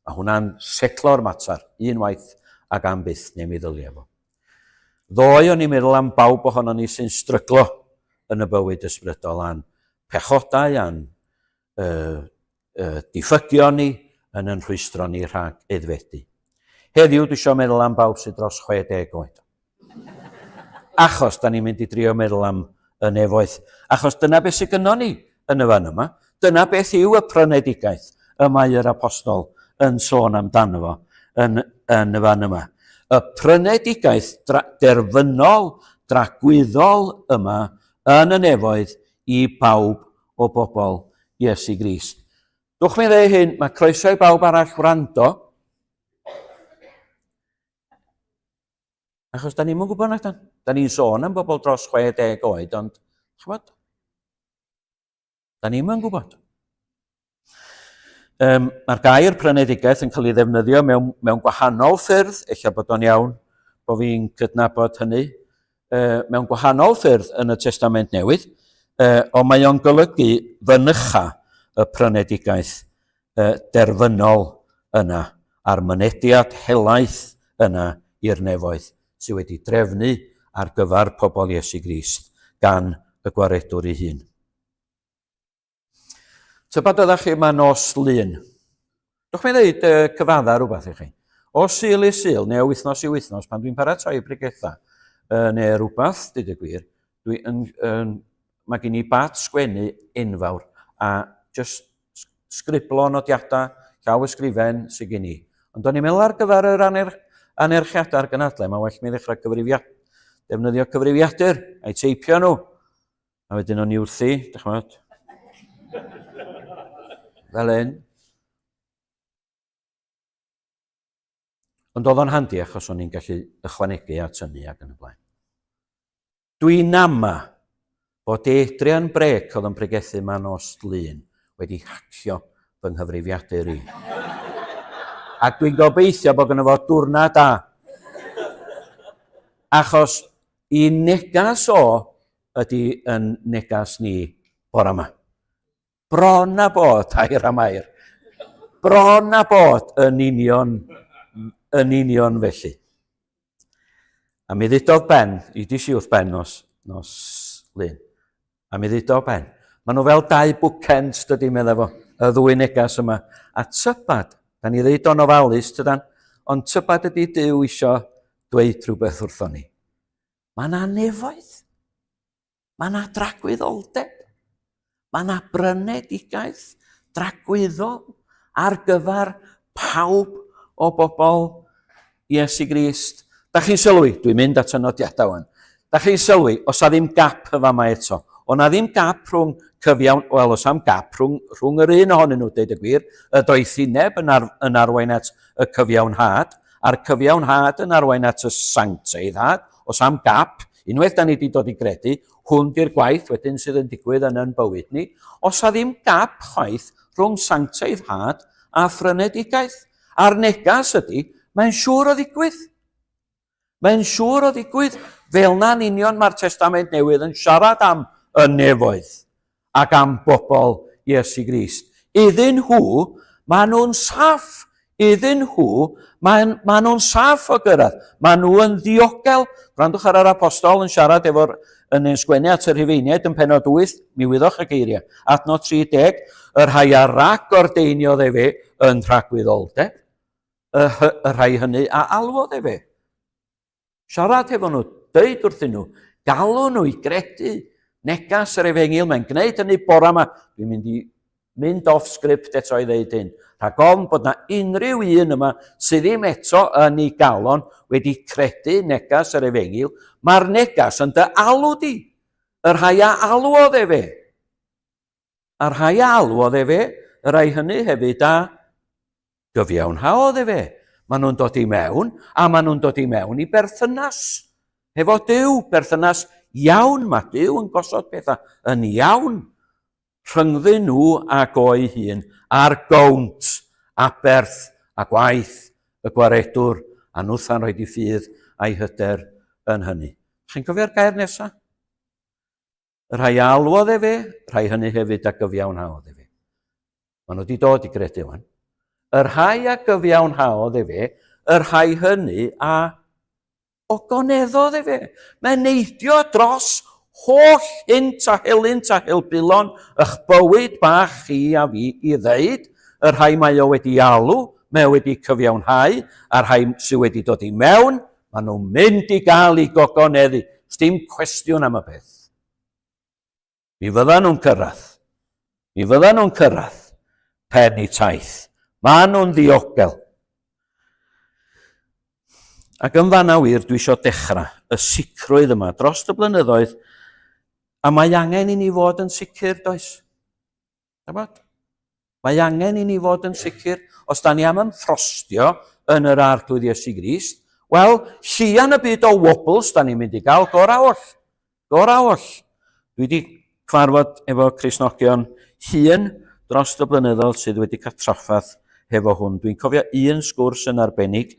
S4: Mae hwnna'n setlo'r mater unwaith ac am byth, neu mi ddylia fo. Ddoe o'n i'n meddwl am bawb ohono ni sy'n stryglo yn y bywyd ysbrydol a'n pechodau a'n uh, uh, diffygion ni yn yn rhwystro ni rhag aeddfedu. Heddiw dwi eisiau meddwl am bawb sydd dros 60 oed. Achos da ni'n mynd i drio meddwl am y nefoedd. Achos dyna beth sydd gynnon ni yn y fan yma. Dyna beth yw y prynedigaeth y mae yr apostol yn sôn amdano fo yn, yn y fan yma. Y prynedigaeth derfynol, dragwyddol yma yn y nefoedd i bawb o bobl Iesu Grist. Dwch mi ddeud hyn, mae croeso i bawb arall wrando. Achos da ni'n gwybod na dan. Da ni'n sôn am bobl dros 60 oed, ond, chymod, da ni'n yn gwybod. Um, Mae'r gair prynedigaeth yn cael ei ddefnyddio mewn, mewn gwahanol ffyrdd, ella bod o'n iawn bod fi'n cydnabod hynny, uh, mewn gwahanol ffyrdd yn y Testament Newydd, uh, ond mae o'n golygu fynycha y prynedigaeth uh, derfynol yna a'r mynediad helaeth yna i'r nefoedd sydd wedi drefnu ar gyfer pobl Iesu Grist gan y gwaredwr ei hun. Tybed oeddech chi yma nos Lun? Dwch mi ddeud uh, cyfadda rhywbeth i chi. O Sul i Sul, neu o wythnos i wythnos, pan dwi'n paratoi pregetha, uh, neu rhywbeth, dweud y gwir, dwi yn, yn, mae gen i bat sgwennu enfawr a just sgriblo nodiadau, llaw ysgrifen sydd gen i. Ond o'n i'n meddwl ar gyfer yr aner, anerchiadau ar gynadle, mae well mi ddechrau cyfrifiad, defnyddio cyfrifiadur a'i teipio nhw. A wedyn o'n i wrthi, dych chi'n fel hyn. Ond oedd o'n handi achos o'n i'n gallu ychwanegu at hynny ac yn y blaen. Dwi'n ama bod Adrian Brake oedd yn pregethu ma nos Lun wedi hacio fy nghyfrifiadur i. Ac dwi'n gobeithio bod gynno fo dwrna da. Achos i negas o ydy yn negas ni bora yma. Bron a bod, air am air. Bron a bod yn union, yn union felly. A mi ddudodd Ben, i di si wrth Ben nos, nos Lun, a mi ddudodd Ben, maen nhw fel dau bwcend, dydy, meddai fo, y ddwy negas yma. A tybad, da ni ddeud o'n ofalus, tydan, ond tybad ydy Duw isio dweud rhywbeth wrthon ni. Mae yna nefoedd. Mae yna dragwyddoldeb. Mae yna brynedigaeth dragwyddol ar gyfer pawb o bobl Iesu Grist. Da chi'n sylwi, dwi'n mynd at y nodiadau wan. Da chi'n sylwi, os a ddim gap y fama eto. O na ddim gap rhwng cyfiawn, wel, os am gap rhwng, rhwng yr un ohonyn nhw, deud y gwir, y doethineb yn, ar, yn arwain at y cyfiawnhad, a'r cyfiawnhad yn arwain at y sancteiddhad, os am gap, unwaith da ni wedi dod i gredu, hwn di'r gwaith wedyn sydd yn digwydd yn yn bywyd ni, os a ddim gap chwaith rhwng sancteiddhad a phrynedigaeth. A'r negas ydy, mae'n siŵr o ddigwydd. Mae'n siŵr o ddigwydd. Fel na'n union mae'r Testament Newydd yn siarad am y nefoedd ac am bobl Iesu Grist. Iddyn nhw, maen nhw'n saff. Iddyn nhw, maen, maen nhw'n saff o gyrraedd. Maen nhw yn ddiogel. Gwrandwch ar yr apostol yn siarad efo'r yn ein sgwennu at y Rhufeiniaid yn penod 8, mi wyddoch y geiriau. Adnod 30, y rhai a rag ordeiniodd efe yn nhragwyddoldeb. y, y rhai hynny a alwodd efe. Siarad hefo nhw, dweud wrthyn nhw, galw nhw i gredu negas yr efengyl. Mae'n gwneud hynny bora yma. Dwi'n mynd i mynd off script eto i ddeud hyn. Rhag ofn bod na unrhyw un yma sydd ddim eto yn ei galon wedi credu negas yr efengyl, mae'r negas yn dy alw di. Y rhai a alwodd efe. A'r rhai a alwodd efe, y rhai hynny hefyd a gyfiawnhaodd efe. Maen nhw'n dod i mewn, a maen nhw'n dod i mewn i berthynas hefo Duw, berthynas iawn. Mae Duw yn gosod pethau yn iawn rhyngddyn nhw ac o'i hun ar gownt aberth a gwaith y gwaredwr a nhwtha'n rhoi di ffydd a'i hyder yn hynny. Chi'n cofio'r gair nesaf? Y rhai a alwodd efe, rhai hynny hefyd a gyfiawnhaodd efe. Maen nhw wedi dod i gredu wan. Y rhai a gyfiawnhaodd efe, y rhai hynny a ogoneddodd efe. Mae'n neidio dros holl hynt a helynt a helbulon ych bywyd bach chi a fi i ddeud, y rhai mae o wedi alw, mae o wedi cyfiawnhau, a'r rhai sydd wedi dod i mewn, Maen nhw'n mynd i gael eu gogoneddu. Sdim cwestiwn am y peth. Mi fyddan nhw'n cyrraedd. Mi fyddan nhw'n cyrraedd pen i taith. Maen nhw'n ddiogel. Ac yn fanna wir, dwi eisiau dechrau y sicrwydd yma dros y blynyddoedd, a mae angen i ni fod yn sicr, does? Tybod? Mae angen i ni fod yn sicr, os da ni am ymffrostio yn yr Arglwydd Iesu Grist, wel, llian y byd o wobbles da ni'n mynd i gael, gorau oll. Gorau oll. Dwi wedi cyfarfod efo Cristnogion hŷn dros y blynyddoedd sydd wedi cael trafferth hefo hwn. Dwi'n cofio un sgwrs yn arbennig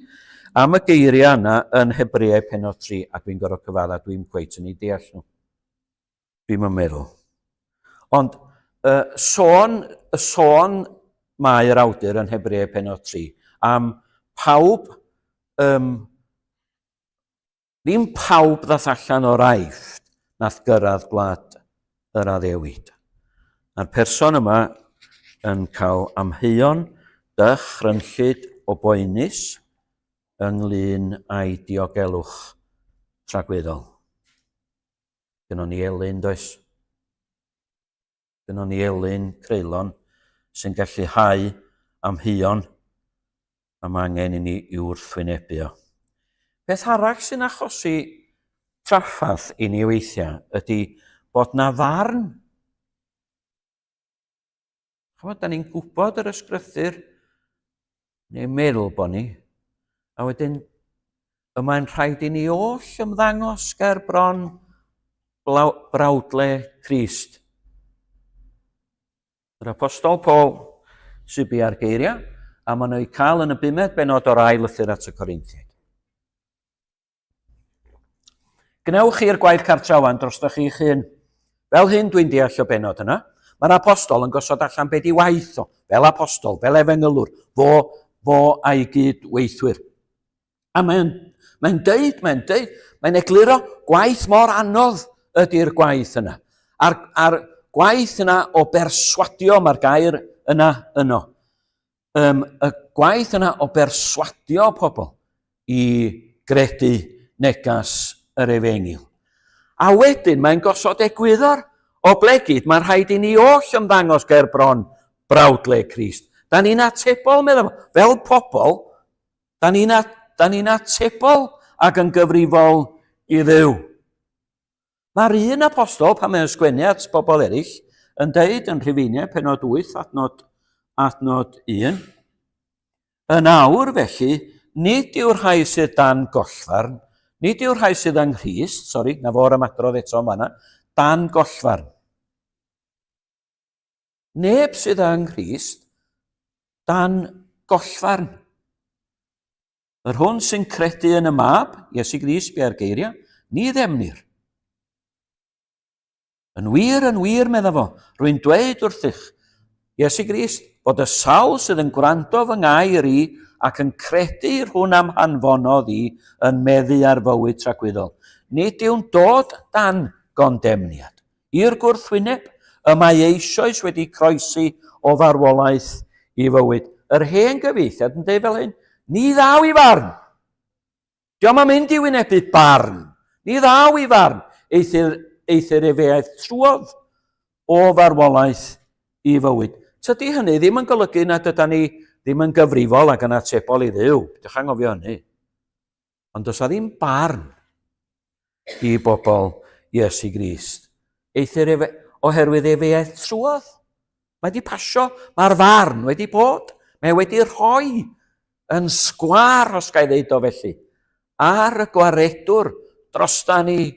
S4: am y geiriau yna yn Hebreau penod 3, a dwi'n gorfod cyfadda, dwi'n cweit yn ei deall nhw. Dwi'm yn meddwl. Ond uh, sôn, y sôn mae'r awdur yn Hebreau penod 3 am pawb, um, ddim pawb ddath allan o'r aifft nath gyrraedd gwlad yr addewid. A'r person yma yn cael amheuon dychrynllyd o boenus ynglyn â'i diogelwch tragwyddol. Gynnon ni elyn, does? Gynnon ni elyn creulon sy'n gallu hau amheuon a mae angen i ni i'w wrthwynebu o. Peth arall sy'n achosi trafferth i ni weithiau ydy bod na farn. Chymod, da ni'n gwybod yr ysgrythyr, neu meddwl bod ni, a wedyn y mae'n rhaid i ni oll ymddangos ger bron brawdle Crist. Yr Apostol Paul sydd bia'r geiriau, a maen nhw'n eu cael yn y bumed benod o'r ail lythyr at y Corinthiaid. Gwnewch chi'r gwaith cartra wan drostoch chi'ch hun. Fel hyn dwi'n deall y benod yna. Mae'r apostol yn gosod allan be di waith o, fel apostol, fel efengylwr, fo, fo a'i gyd-weithwyr. A mae'n mae deud, mae'n deud, mae'n egluro gwaith mor anodd ydy'r gwaith yna. A'r, ar gwaith yna o berswadio, mae'r gair yna yno. um, y gwaith yna o berswadio pobl i gredu negas yr efengyl. A wedyn mae'n gosod egwyddor o blegid, mae'n rhaid i ni oll ymddangos ger bron brawdle Crist. Da ni'n atebol, meddwl, fel pobl, da ni'n ni atebol ac yn gyfrifol i Dduw. Mae'r un apostol, pan mae'n sgwennu at bobl eraill, yn deud yn Rhufeiniau penod 8 adnod, adnod 1, Yn awr, felly, nid yw'r rhai sydd dan gollfarn, nid yw'r rhai sydd yng Nghrist, sori, na fo'r ymadrodd eto yn fanna, dan gollfarn. Neb sydd yng Nghrist dan gollfarn. Yr hwn sy'n credu yn y Mab, Iesu Grist, biau'r geiriau, ni ddemnir. Yn wir, yn wir, medda fo, rwy'n dweud wrthych, Iesu Grist, bod y sawl sydd yn gwrando fy ngair i ac yn credu i'r hwn am hanfonodd i yn meddu ar fywyd tragwyddol. Nid yw'n dod dan gondemniad. I'r gwrthwyneb, y mae eisoes wedi croesi o farwolaeth i fywyd. Yr hen gyfieithiad yn dweud fel hyn, ni ddaw i farn. Diolch yn mynd i wynebu barn. Ni ddaw i farn. Eithr, eithr efe aeth trwodd o farwolaeth i fywyd. Tydi hynny ddim yn golygu nad yda ni ddim yn gyfrifol ac yn atebol i Dduw. Dych anghofio hynny. Ond does 'na ddim barn i bobl Iesu Grist. Eithr efe, oherwydd efe aeth trwodd. Mae wedi pasio, mae'r farn wedi bod. Mae wedi rhoi yn sgwar, os ga i ddeud o felly, ar y gwaredwr drosta ni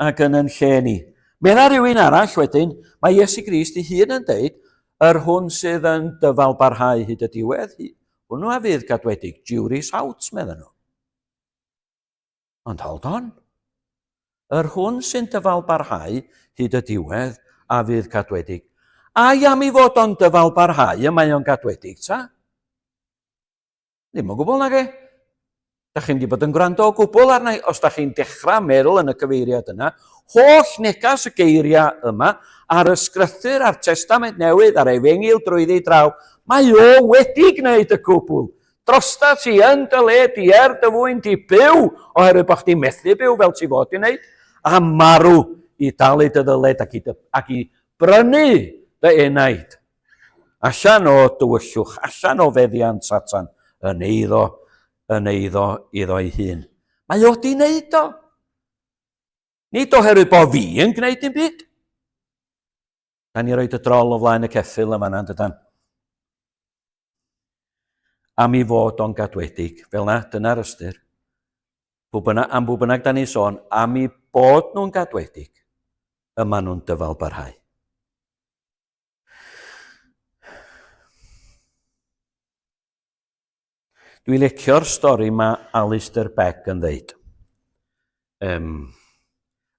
S4: ac yn yn lle ni. Medda rhywun arall wedyn, mae Iesu Grist ei hun yn deud, yr hwn sydd yn dyfal barhau hyd y diwedd, Hwnnw a fydd gadwedig, jury's out, medden nhw. Ond hold on. Yr hwn sy'n dyfal barhau hyd y diwedd a fydd cadwedig. Ai am i fod o'n dyfal barhau y mae o'n gadwedig, ta? Ddim o gwbl nag e. Da chi'n di bod yn gwrando o gwbl arna i, os da chi'n dechrau meddwl yn y cyfeiriad yna, holl negas y geiriau yma, a'r ysgrythyr, a'r testament newydd, a'r efengyl drwyddi draw, mae o wedi gwneud y cwbl. Drosta ti yn dy le di er dy fwyn di byw, oherwydd bod chdi methu byw fel ti fod i wneud, a marw i dalu dy ddyled ac i, dy, ac i brynu dy enaid. Allan o dywyllwch, allan o feddiant Satan, yn eiddo, yn eiddo iddo ei hun. Mae o di wneud o. Nid oherwydd bod fi yn gwneud dim byd. Da ni roed y drol o flaen y ceffyl yma na'n dydan. Am i fod o'n gadwedig. Fel na, dyna'r ystyr. Bynnag, am bwy bynnag da ni'n sôn, am i bod nhw'n gadwedig, yma nhw'n dyfal barhau. Dwi licio'r stori mae Alistair Begg yn ddeud. Um,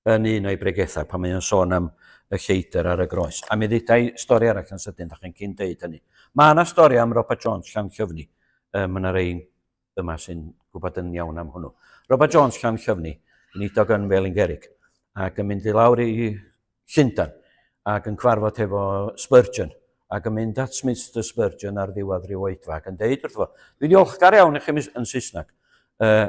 S4: yn un o'i bregethau pan mae o'n sôn am y lleidr ar y groes. A mi ddudai stori arall yn sydyn, da chi'n cyn deud hynny. Mae yna stori am Robert Jones, Llanllyfni. Um, mae yna rei yma sy'n gwybod yn iawn am hwnnw. Robert Jones, Llanllyfni, yn idog yn Felingerig, ac yn mynd i lawr i Llundain. ac yn cyfarfod hefo Spurgeon, ac yn mynd at Mister Spurgeon ar ddiwedd rhyw oedfa, ac yn deud wrtho fo, dwi'n ddiolchgar iawn i chi yn Saesneg. Uh,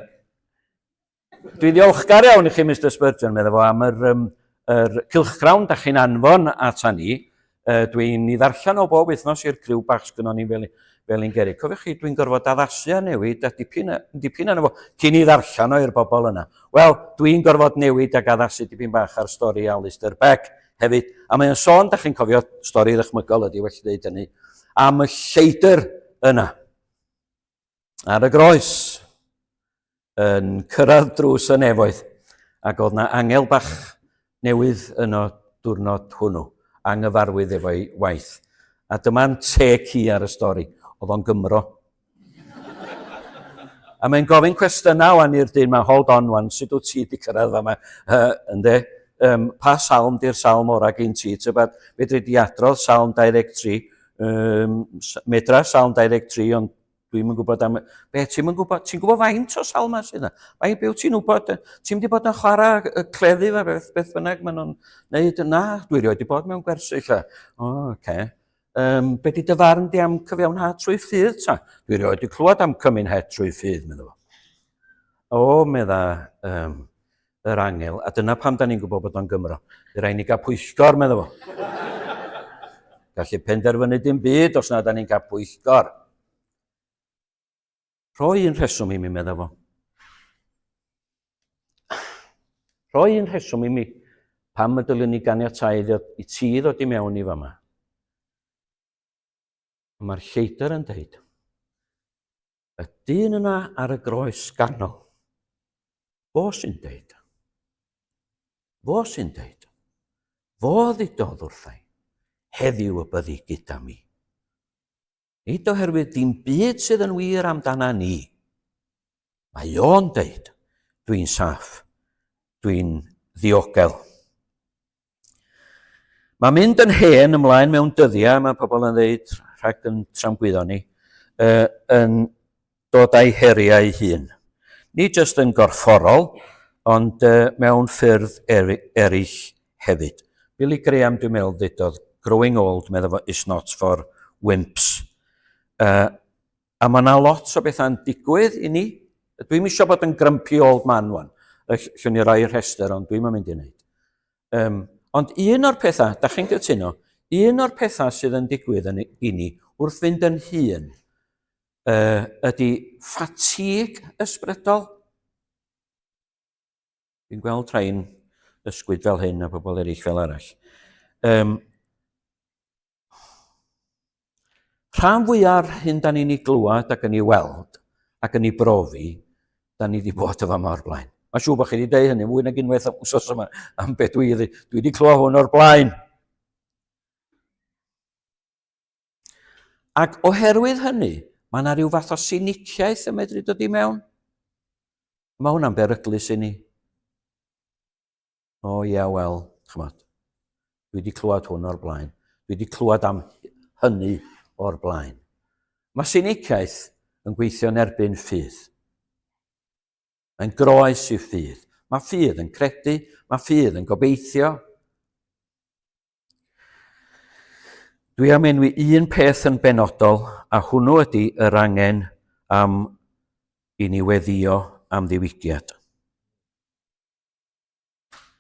S4: dwi'n ddiolchgar iawn i chi, Mister Spurgeon, meddwl fo, am yr, um, yr cylchgrawn da chi'n anfon ata ni. Uh, dwi'n i ddarllen o bob wythnos i'r criw bach sgynnon ni fel, fel un gerig. Cofiwch chi, dwi'n gorfod addasu a newid a dipyn, dipyn arno fo cyn i ddarllen o i'r bobl yna. Wel, dwi'n gorfod newid ac addasu dipyn bach ar stori Alistair Beck hefyd. A mae'n sôn, da chi'n cofio, stori ddychmygol ydy, well dweud hynny, am y lleidr yna. Ar y groes, yn cyrraedd drws y nefoedd, ac oedd na angel bach newydd yno diwrnod hwnnw, anghyfarwydd efo'i waith. A dyma'n teg hi ar y stori, oedd o'n Gymro. A mae'n gofyn cwestiynau wan i'r dyn ma, hold on wan, sut wyt ti wedi cyrraedd fama, uh, ynde? Um, pa salm di'r salm orau gyn ti? Tybed, fedri di adrodd salm 23, um, medra salm 23, ond Dwi'm yn gwybod am... Be, ti'm yn gwybod? Ti'n gwybod faint o salma sydd yna? Faint, be wyt ti'n wybod? Ti'n mynd i bod yn chwarae y cleddyf a beth, beth bynnag maen nhw'n neud? Na, dwi rioed wedi bod mewn gwersyll. O, oh, oce. Okay. Um, be di dy farn di am cyfiawnhad trwy ffydd ta? Dwi rioed wedi clywed am cymunhed trwy ffydd, meddwl fo. O, medda um, yr angel, a dyna pam da ni'n gwybod bod o'n Gymro. By rhaid ni gael pwyllgor, meddwl fo. Gallu penderfynu dim byd os na da ni'n cael pwyllgor. Rhoi un rheswm i mi, meddwl fo. Rhoi un rheswm i mi pam y dylwn ni ganiatau i ti ddod i mewn i fama. Mae'r lleidr yn deud, y dyn yna ar y groes ganol, fo sy'n deud, fo sy'n deud, fo ddudodd wrthai, heddiw y byddi gyda mi. Nid oherwydd dim byd sydd yn wir amdana ni. Mae o'n deud, dwi'n saff, dwi'n ddiogel. Mae mynd yn hen ymlaen mewn dyddiau, mae pobl yn dweud, rhag yn tramgwyddo ni, uh, yn dod â'i heriau ei hun. Nid jyst yn gorfforol, ond uh, mewn ffyrdd er, eraill hefyd. Billy Graham, dwi'n meddwl, ddudodd, growing old, meddwl fo, is not for wimps. Uh, a mae yna lot o bethau'n digwydd i ni. Dwi'n eisiau bod yn grumpy old man wan. Llwn ni roi rhestr, ond dwi'n mynd i wneud. Um, ond un o'r pethau, da chi'n cytuno, un o'r pethau sydd yn digwydd yn, i ni wrth fynd yn hun uh, ydy ffatig ysbrydol. Dwi'n gweld rhai'n ysgwyd fel hyn a pobl eraill fel arall. Um, rhan fwyaf hyn da ni'n ei glywed ac yn ei weld ac yn ei brofi, da ni wedi bod efo yma o'r blaen. Mae'n siŵr bod chi wedi dweud hynny mwy nag unwaith am wsos yma am beth dwi wedi. Dwi wedi clywed hwn o'r blaen. Ac oherwydd hynny, mae yna rhyw fath o siniciaeth yn medru dod i mewn. Mae hwnna'n beryglus i ni. O ia, wel, chymod, dwi wedi clywed hwn o'r blaen. Dwi wedi clywed am hynny o'r blaen. Mae siniciaeth yn gweithio'n erbyn ffydd. Mae'n groes i ffydd. Mae ffydd yn credu, mae ffydd yn gobeithio. Dwi am enwi un peth yn benodol, a hwnnw ydy yr angen am i ni weddio am ddiwygiad.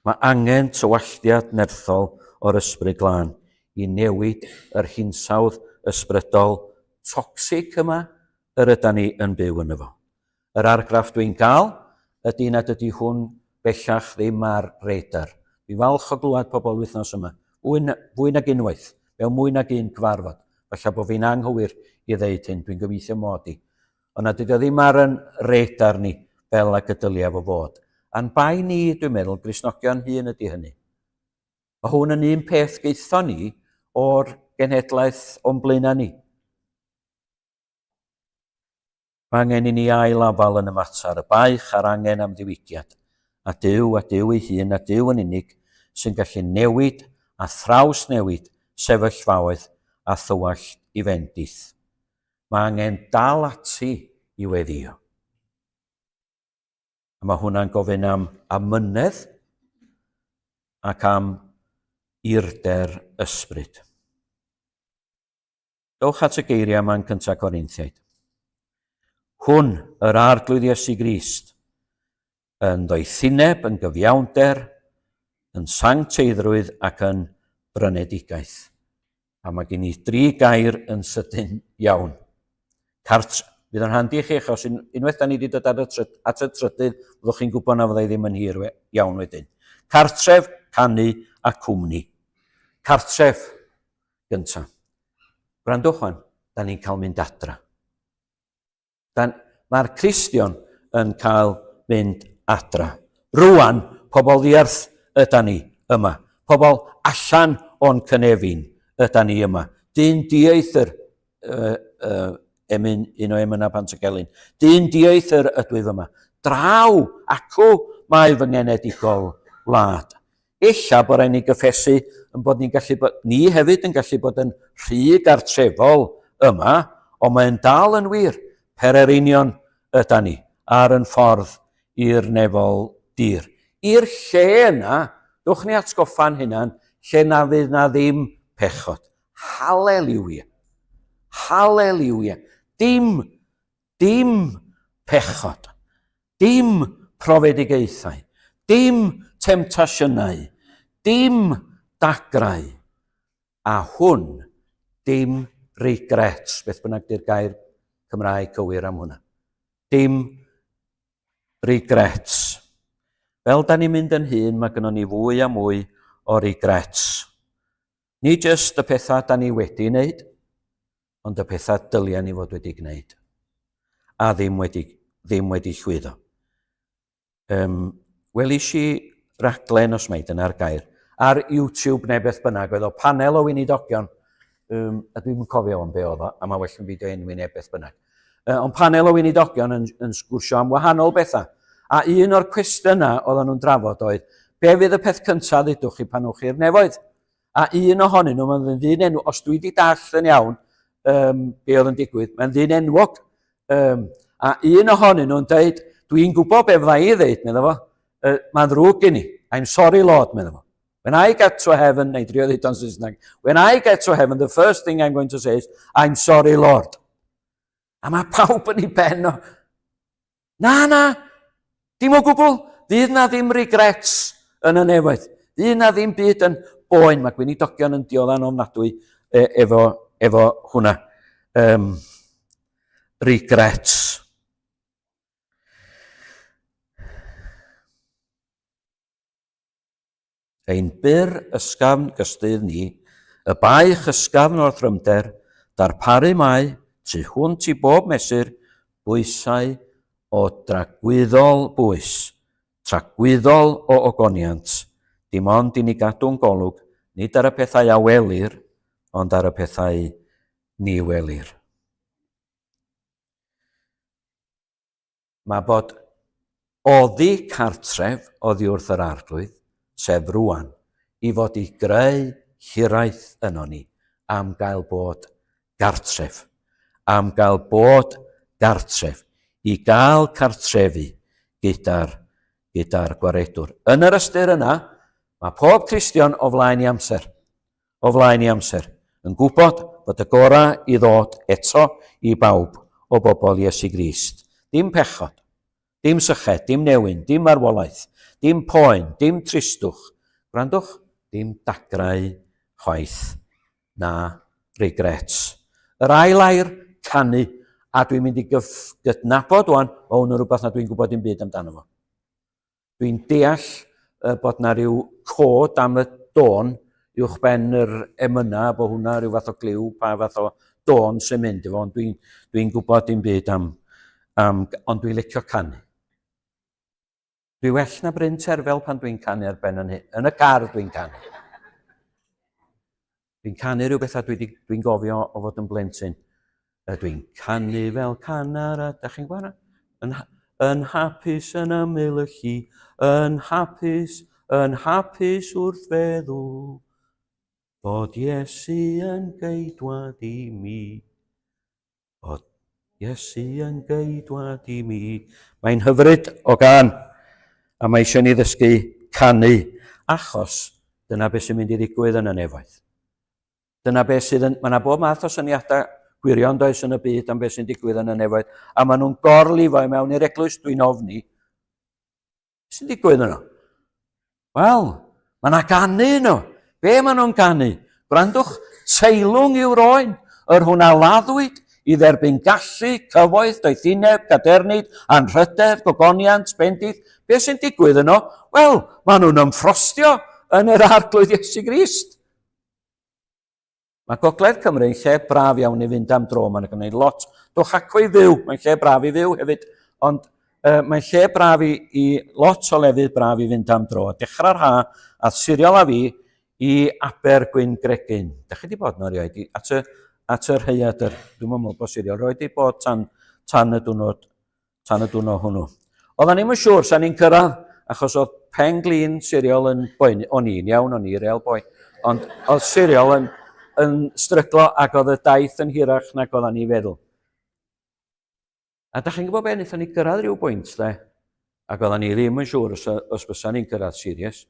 S4: Mae angen tywalltiad nerthol o'r Ysbryd Glân i newid yr hinsawdd ysbrydol toxic yma yr yda ni yn byw yno fo. Yr argraff dwi'n gael ydy nad ydy hwn bellach ddim ar radar. Dwi'n falch o glywed pobl wythnos yma, fwy, na, fwy nag unwaith, mewn mwy nag un cyfarfod. Falle bod fi'n anghywir i ddeud hyn, dwi'n gobeithio mod i. Ond nad ydy o ddim ar yn radar ni fel ag y dylia fo fod. A'n bai ni, dwi'n meddwl, Gristnogion hun ydy hynny. Mae hwn yn un peth gaethon ni o'r genhedlaeth o'n blaenau ni. Mae angen i ni ail afael yn y mater, y baich a'r angen am ddiwygiad. A Duw, a Duw ei hun, a Duw yn unig, sy'n gallu newid a thrawsnewid sefyllfaoedd a thywallt i fendith. Mae angen dal ati i weddïo. A mae hwnna'n gofyn am amynedd ac am Irder ysbryd. Dowch at y geiriau yma yn cyntaf Corinthiaid. Hwn, yr Arglwydd Iesu Grist, yn ddoethineb, yn gyfiawnder, yn sancteiddrwydd ac yn brynedigaeth. A mae gen i dri gair yn sydyn iawn. Cart, fydd o'n handi i chi, achos un, unwaith da ni wedi dod ar y tryd, at y trydydd, fyddwch chi'n gwybod na fyddai ddim yn hir we, iawn wedyn. Cartref, canu a cwmni. Cartref gyntaf. Gwrandwch wan, da ni'n cael mynd adra. Mae'r Cristion yn cael mynd adra. Rwan, pobl ddiarth yda ni yma. Pobl allan o'n cynefin yda ni yma. Dyn dieithr, uh, uh, emyn, un o emynau Pantycelyn. Dyn dieithr ydwyf yma. Draw, acw mae fy ngenedigol wlad. Ella bod rhaid ni gyffesu yn bod ni'n gallu bod, ni hefyd yn gallu bod yn rhy gartrefol yma, ond mae'n dal yn wir, pererinion yda ni ar yn ffordd i'r nefol dir. I'r lle yna, dwch ni atgoffa'n hunan, lle na fydd na ddim pechod. Haleliwia. Haleliwia. Dim Dim pechod, dim profedigaethau, dim temtasiynau, dim dagrau, a hwn, dim regrets, beth bynnag di'r gair Cymraeg cywir am hwnna. Dim regrets. Fel da ni'n mynd yn hyn, mae gynnon ni fwy a mwy o regrets. Nid jyst y pethau da ni wedi wneud, ond y pethau dylia ni fod wedi gwneud, a ddim wedi, ddim wedi llwyddo. Um, welis i raglen, os mai dyna'r gair, ar YouTube neu beth bynnag, oedd o panel o weinidogion, um, a dwi'n cofio o'n be oedd o, a mae well yn fideo enwi neu beth bynnag. Uh, ond panel o weinidogion yn, yn sgwrsio am wahanol bethau. A un o'r cwestiynau oedden nhw'n drafod oedd, be fydd y peth cyntaf ddudwch chi pan ewch chi'r nefoedd? A un ohonyn nhw, mae'n ddyn enw, os dwi wedi dallt yn iawn um, be oedd yn digwydd, mae'n ddyn enwog. Um, a un ohonyn nhw'n dweud, dwi'n gwybod be fydda i ddeud, meddwl fo, uh, mae'n ddrwg gen i, I'm sorry Lord, meddwl fo. When I get to heaven, neu drio ddeud o'n Saesneg, when I get to heaven, the first thing I'm going to say is, I'm sorry Lord. A mae pawb yn ei ben o, Na, na, dim o gwbl. Fydd na ddim regrets yn y nefoedd. Fydd na ddim byd yn boen. Mae gweinidogion yn diodda'n ofnadwy e, efo, efo hwnna. Um, regrets. Ein byr ysgafn gystudd ni, y baich ysgafn o'r thrymder, darparu mae, tu hwnt i bob mesur, bwysau o dragwyddol bwys, tragwyddol o ogoniant, dim ond i ni gadw'n golwg, nid ar y pethau a welir, ond ar y pethau ni welir. Mae bod oddi cartref oddi wrth yr Arglwydd, sef rwan, i fod i greu hiraeth yno ni am gael bod gartref. Am gael bod gartref. I gael cartrefu gyda'r gyda'r Gwaredwr. Yn yr ystyr yna, mae pob Cristion o flaen i amser. O flaen i amser, yn gwybod bod y gorau i ddod eto i bawb o bobl Iesu Grist. Dim pechod, dim syched, dim newyn, dim marwolaeth, dim poen, dim tristwch. Gwrandwch, dim dagrau chwaith, na regrets. Yr ail air, canu, a dwi'n mynd i gydnabod wan, mae hwn yn rhywbeth na dwi'n gwybod dim byd amdano fo. Dwi'n deall uh, bod na rhyw cod am y dôn uwch ben yr emynau, bod hwnna rhyw fath o gliw pa fath o dôn sy'n mynd efo, ond dwi'n dwi gwybod dim byd am, am ond dwi'n licio canu. Dwi well na Bryn Terfel pan dwi'n canu ar ben yn hyn. Yn y car dwi'n canu. Dwi'n canu rhyw bethau dwi'n dwi, dwi gofio o fod yn blentyn. Dwi'n canu fel canar a da chi'n gwybod Yn, yn hapus yn ymyl y lli, yn hapus, yn hapus wrth feddwl, fod Iesu yn geidwad i mi. Bod Iesu yn geidwad i mi. Mae'n hyfryd o gan, a mae eisiau ni ddysgu canu, achos Dyna beth sy'n mynd i ddigwydd yn y nefoedd. Dyna beth sydd yn... Mae yna bob math o syniadau gwirion does yn y byd am beth sy'n digwydd yn y nefoedd, a maen nhw'n gorlifo i mewn i'r eglwys, dwi'n ofni. Beth sy'n digwydd yno? Wel, mae yna ganu yno. Be maen nhw'n ganu? Gwrandwch, teilwng yw'r oen, yr hwn a laddwyd i dderbyn gallu, cyfoeth, doethineb, gadernid, anrhydedd, gogoniant, bendith. Be sy'n digwydd yno? Wel, maen nhw'n ymffrostio yn yr Arglwydd Iesu Grist. Mae Gogledd Cymru yn lle braf iawn i fynd am dro. Mae'n gwneud lot. Dwch acw i fyw. Mae'n lle braf i fyw hefyd. Ond uh, mae'n lle braf i, i lot o lefydd braf i fynd am dro. Dechrau'r ha, a Siriol a fi i Aber Gwyn Gregyn. Da chi wedi bod yno erioed? At y, at y rhaeadr. Dwi'n meddwl bod Siriol roed wedi bod tan, tan y diwrnod tan y diwrnod hwnnw. Oedden ni'm yn siŵr sa ni'n cyrraedd, achos oedd pen glin Siriol yn boeni. O'n i'n iawn, o'n i real boi. Ond oedd Siriol yn, yn stryglo ac oedd y daith yn hirach nag oedden ni'n feddwl. A da chi'n gwybod beth, wnaethon ni gyrraedd rhyw bwynt, de, ac oedden ni ddim yn siŵr os, os fysa ni'n cyrraedd serious.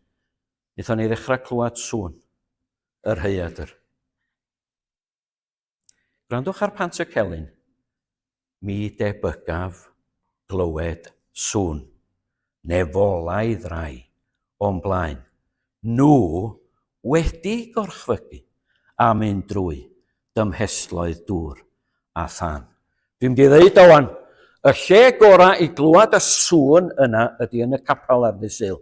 S4: Wnaethon ni ddechrau clywed sŵn yr rhaeadr. Gwrandwch ar Pant y Celyn. Mi debygaf glywed sŵn nefolaidd rai o'm blaen, nhw wedi gorchfygu a mynd drwy dymhestloedd dŵr a thân. Dwi'n mynd i ddeud o wan, y lle gorau i glywed y sŵn yna ydy yn y capel ar ddydd Sul.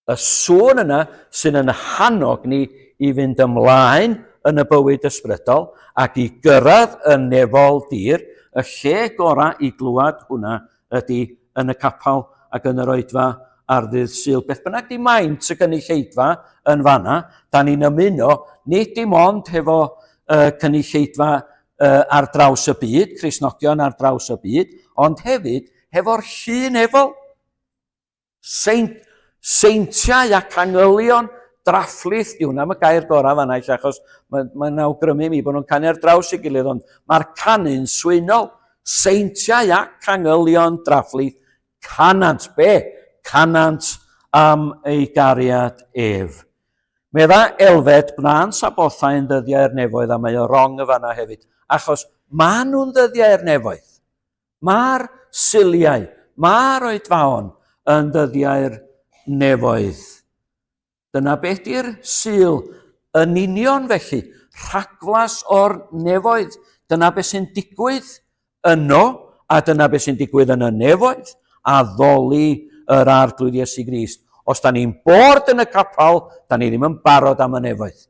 S4: Y sŵn yna sy'n yn hannog ni i fynd ymlaen yn y bywyd ysbrydol ac i gyrraedd y nefol dir, y lle gorau i glywed hwnna ydy yn y capel ac yn yr oedfa ar ddydd Sul. Beth bynnag di maint y gynulleidfa yn fanna, da ni'n ymuno nid dim ond hefo uh, cynulleidfa uh, ar draws y byd, Cristnogion ar draws y byd, ond hefyd hefo'r llu nefol. Saint, seintiau ac angylion, draflith, di hwnna am y gair gorau fanna eich achos mae'n mae awgrymu mi bod nhw'n canu ar draws ei gilydd, ond mae'r canu'n swynol. Seintiau ac angylion, draflith, canant be? Canant am ei gariad ef. Medda Elfed, gwna'n sabothau yn ddyddiau'r nefoedd, a mae o rong y fanna hefyd, achos maen nhw'n ddyddiau'r nefoedd. Mae'r Suliau, mae'r oedfaon yn ddyddiau'r nefoedd. Dyna beth di'r Sul yn union felly, rhagflas o'r nefoedd. Dyna beth sy'n digwydd yno, a dyna beth sy'n digwydd yn y nefoedd, addoli yr Arglwydd Iesu Grist. Os da ni'n bored yn y capel, da ni ddim yn barod am y nefoedd.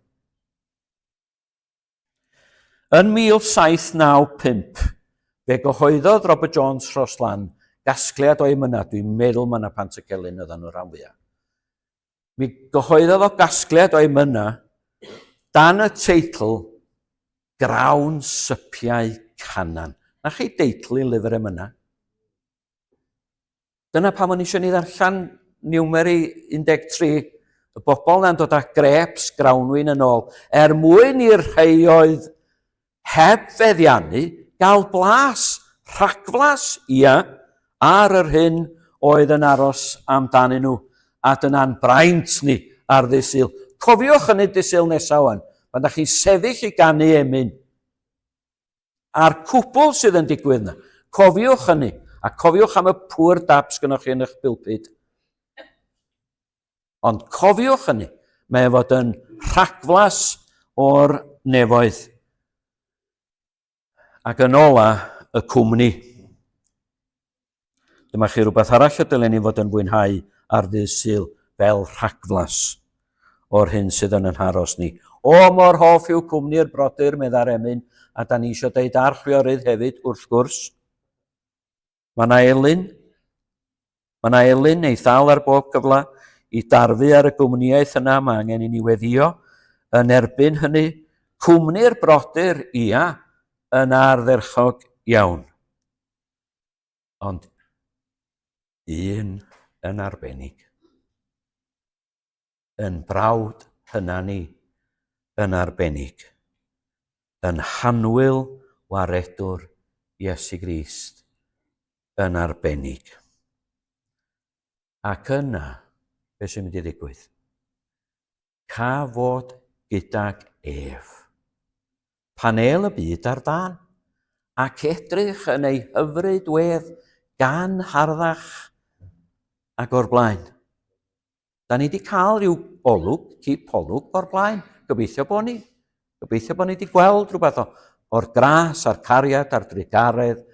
S4: Yn 1795, fe gyhoeddodd Robert Jones Rhoslan gasgliad o emynau, dwi'n meddwl mae yna Pantycelyn oedden nhw rhan fwyaf. Mi gyhoeddodd o gasgliad o emynau dan y teitl Grawn Sypiau Canan. Na chi deitl i lyfr emynau? Dyna pam o'n i eisiau ni ddarllen Niwmeri 13, y bobl na'n dod â grêps grawnwin yn ôl, er mwyn i'r rhai oedd heb feddiannu gael blas, rhagflas, ia, ar yr hyn oedd yn aros amdanyn nhw. A dyna'n braint ni ar ddydd Sul. Cofiwch yn y dydd Sul nesaf wan, pan da chi'n sefyll i ganu emyn, A'r cwbl sydd yn digwydd yna. Cofiwch hynny, a cofiwch am y pŵer dap sgynnoch chi yn eich bilpid. Ond cofiwch hynny, mae e fod yn rhagflas o'r nefoedd. Ac yn ola, y cwmni. Dyma chi rhywbeth arall y dylen ni fod yn fwynhau ar ddydd Sul fel rhagflas o'r hyn sydd yn yn haros ni. O, mor hoff yw cwmni'r brodyr, meddai'r emyn, a da ni eisiau deud a'r chwiorydd hefyd, wrth gwrs. Mae yna elyn, mae yna elyn ei ddal ar bob cyfle i darfu ar y gwmnïaeth yna, mae angen i ni weddio yn erbyn hynny. Cwmni'r brodyr, ia, yn ardderchog iawn. Ond un yn arbennig. Yn brawd hyna ni yn arbennig. Yn hanwyl waredwr Iesu Grist yn arbennig. Ac yna, beth sy'n mynd i ddigwydd? Ca fod gydag ef. Panel y byd ar dân, ac edrych yn ei hyfryd wedd gan harddach ag o'r blaen. Da ni wedi cael rhyw olwg, cip olwg o'r blaen. Gobeithio bod ni. Gobeithio bod ni wedi gweld rhywbeth o, o'r gras a'r cariad a'r drugaredd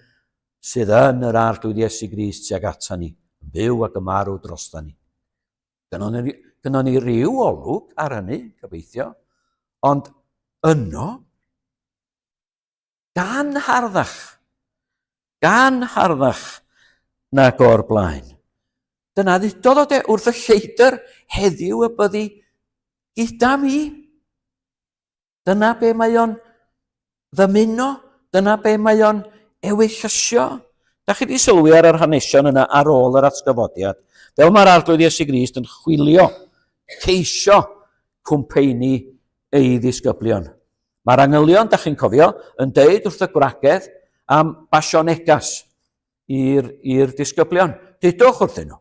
S4: sydd yn yr Arglwydd Iesu Grist tuag ata ni, yn byw ac yn marw drosta ni. Gynnon ni, gynnon ni ryw olwg ar hynny, gobeithio. Ond yno, gan harddach, gan harddach nag o'r blaen. Dyna ddudodd o de wrth y lleidr heddiw y byddi gyda mi. Dyna be mae o'n ddymuno, dyna be mae o'n ewyllysio. Da chi wedi sylwi ar yr hanesion yna ar ôl yr atgyfodiad, fel mae'r Arglwydd Iesu Grist yn chwilio, ceisio cwmpeini ei ddisgyblion. Mae'r angylion, da chi'n cofio, yn deud wrth y gwragedd am basio negas i'r disgyblion. Dudwch wrthyn nhw.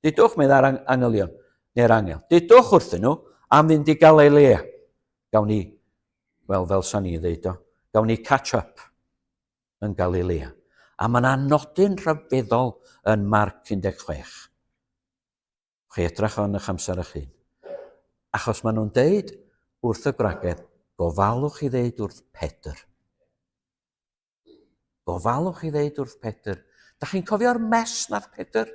S4: Dudwch, meddai'r angylion, neu'r angel. Dudwch wrthyn nhw am fynd i Galilea. Gawn ni, wel, fel sa'n ni'n ddeud o, gawn ni catch up yn Galilea. A mae yna nodyn rhyfeddol yn Marc 16. Chi edrach o'n eich amser eich hun. Achos maen nhw'n deud wrth y gwragedd, gofalwch i ddeud wrth Pedr. Gofalwch i ddeud wrth Pedr. Da chi'n cofio'r mes nath Pedr?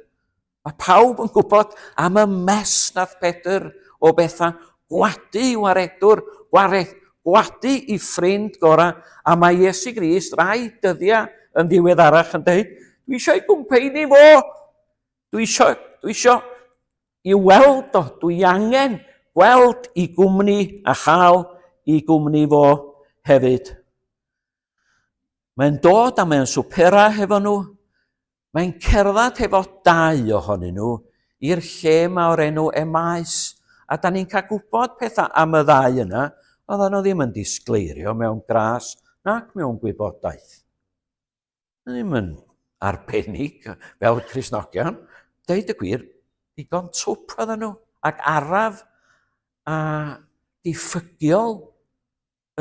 S4: Mae pawb yn gwybod am y mes nath Pedr o bethau. Gwadu i waredwr, gwared, gwadu i ffrind gorau, a mae Iesu Grist rai dyddiau yn ddiweddarach yn dweud, dwi eisiau ei gwmpeini fo, dwi eisiau, dwi eisiau i weld o, dwi angen gweld i gwmni a chael i gwmni fo hefyd. Mae'n dod a mae'n swpera hefo nhw. Mae'n cerdded hefo dau ohonyn nhw i'r lle ma o'r enw Emaus. A da ni'n cael gwybod pethau am y ddau yna, oedden nhw ddim yn disgleirio mewn gras nac mewn gwybodaeth. Ddim yn arbennig fel Cristnogion. Deud y gwir, digon twp oedden nhw, ac araf a diffygiol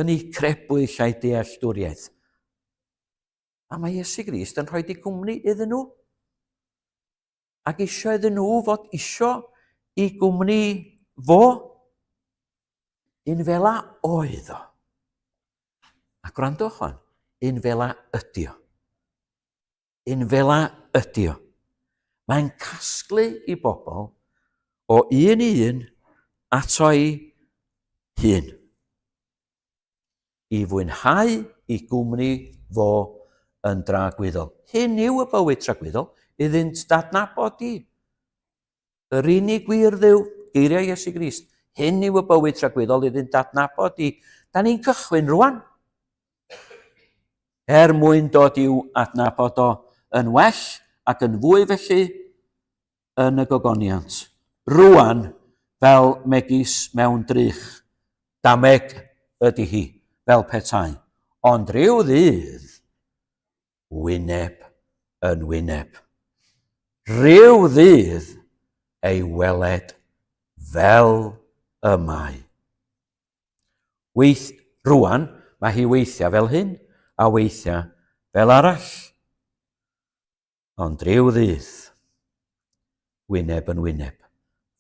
S4: yn eu crebwyll a'u dealltwriaeth. A mae Iesu Grist yn rhoi ei gwmni iddyn nhw. Ac eisiau iddyn nhw fod isio i gwmni fo. Un fela oedd o. A gwrandwch fan, un fela ydi o. Un fela ydi o. Mae'n casglu i bobl o un i un ato ei hun. I fwynhau i gwmni fo yn dragwyddol. Hyn yw y bywyd tragwyddol, iddynt dadnabod di. Yr unig gwir Dduw, geiriau Iesu Grist, hyn yw y bywyd tragwyddol iddynt adnabod di. Da ni'n cychwyn rwan. Er mwyn dod i'w adnabod o yn well ac yn fwy felly yn y gogoniant. Rwan, fel megis mewn drych, dameg ydy hi, fel petai. Ond rhyw ddydd, wyneb yn wyneb. Rhyw ddydd ei weled fel y mae. Weith, rwan, mae hi weithiau fel hyn, a weithiau fel arall. Ond rhyw ddydd, wyneb yn wyneb,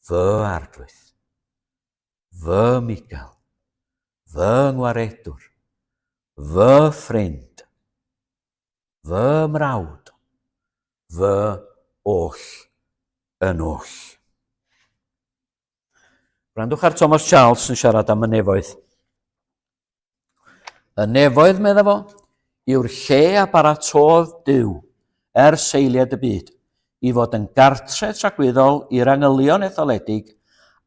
S4: fy arglwydd, fy migel, fy ngwaredwr, fy ffrind, fy mrawd, fy oll yn oll. Gwrandwch ar Thomas Charles yn siarad am y nefoedd. Y nefoedd, medda fo, yw'r lle a baratôdd Duw er seiliad y byd, i fod yn gartre tragwyddol i'r angylion etholedig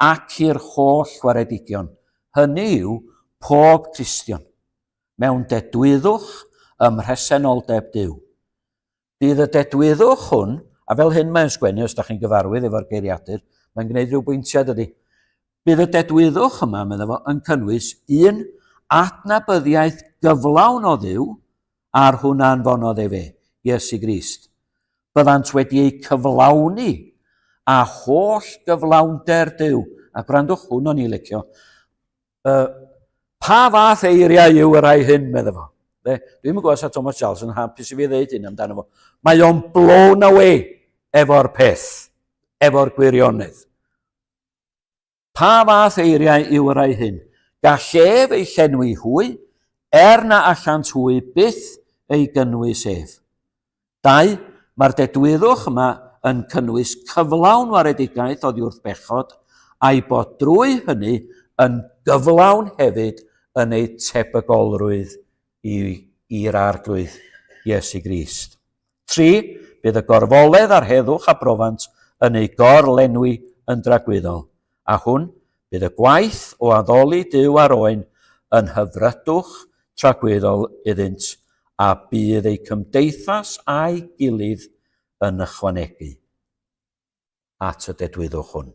S4: ac i'r holl waredigion, hynny yw, pob Cristion, mewn dedwyddwch ym mhresenoldeb Duw. Bydd y dedwyddwch hwn, a fel hyn mae'n sgwennu os da chi'n gyfarwydd efo'r geiriadur, mae'n gwneud rhyw bwyntiau dydy. Bydd y dedwyddwch yma, medda fo, yn cynnwys un adnabyddiaeth gyflawn o Dduw a'r hwn a anfonodd efe, Iesu Grist. Byddant wedi eu cyflawni a holl gyflawnder Duw, a gwrandwch hwn o'n i licio, Uh, pa fath eiriau yw y rhai hyn, medde fo. Fe, dwi'n gwybod sa Thomas Charles yn hapus i fi ddeud hyn amdano fo. Mae o'n blown away efo'r peth, efo'r gwirionedd. Pa fath eiriau yw y rhai hyn? Gall ef ei llenwi hwy, er na allant hwy byth ei gynnwys ef. 2, Mae'r dedwyddwch yma yn cynnwys cyflawn waredigaeth oddi wrth bechod, a'i bod drwy hynny yn gyflawn hefyd yn eu tebygolrwydd i'r Arglwydd Iesu Grist. 3, Bydd y gorfoledd a'r heddwch a brofant yn eu gor-lenwi yn dragwyddol, a hwn, bydd y gwaith o addoli Duw a'r Oen yn hyfrydwch tragwyddol iddynt, a bydd eu cymdeithas â'i gilydd yn ychwanegu at y dedwyddwch hwn.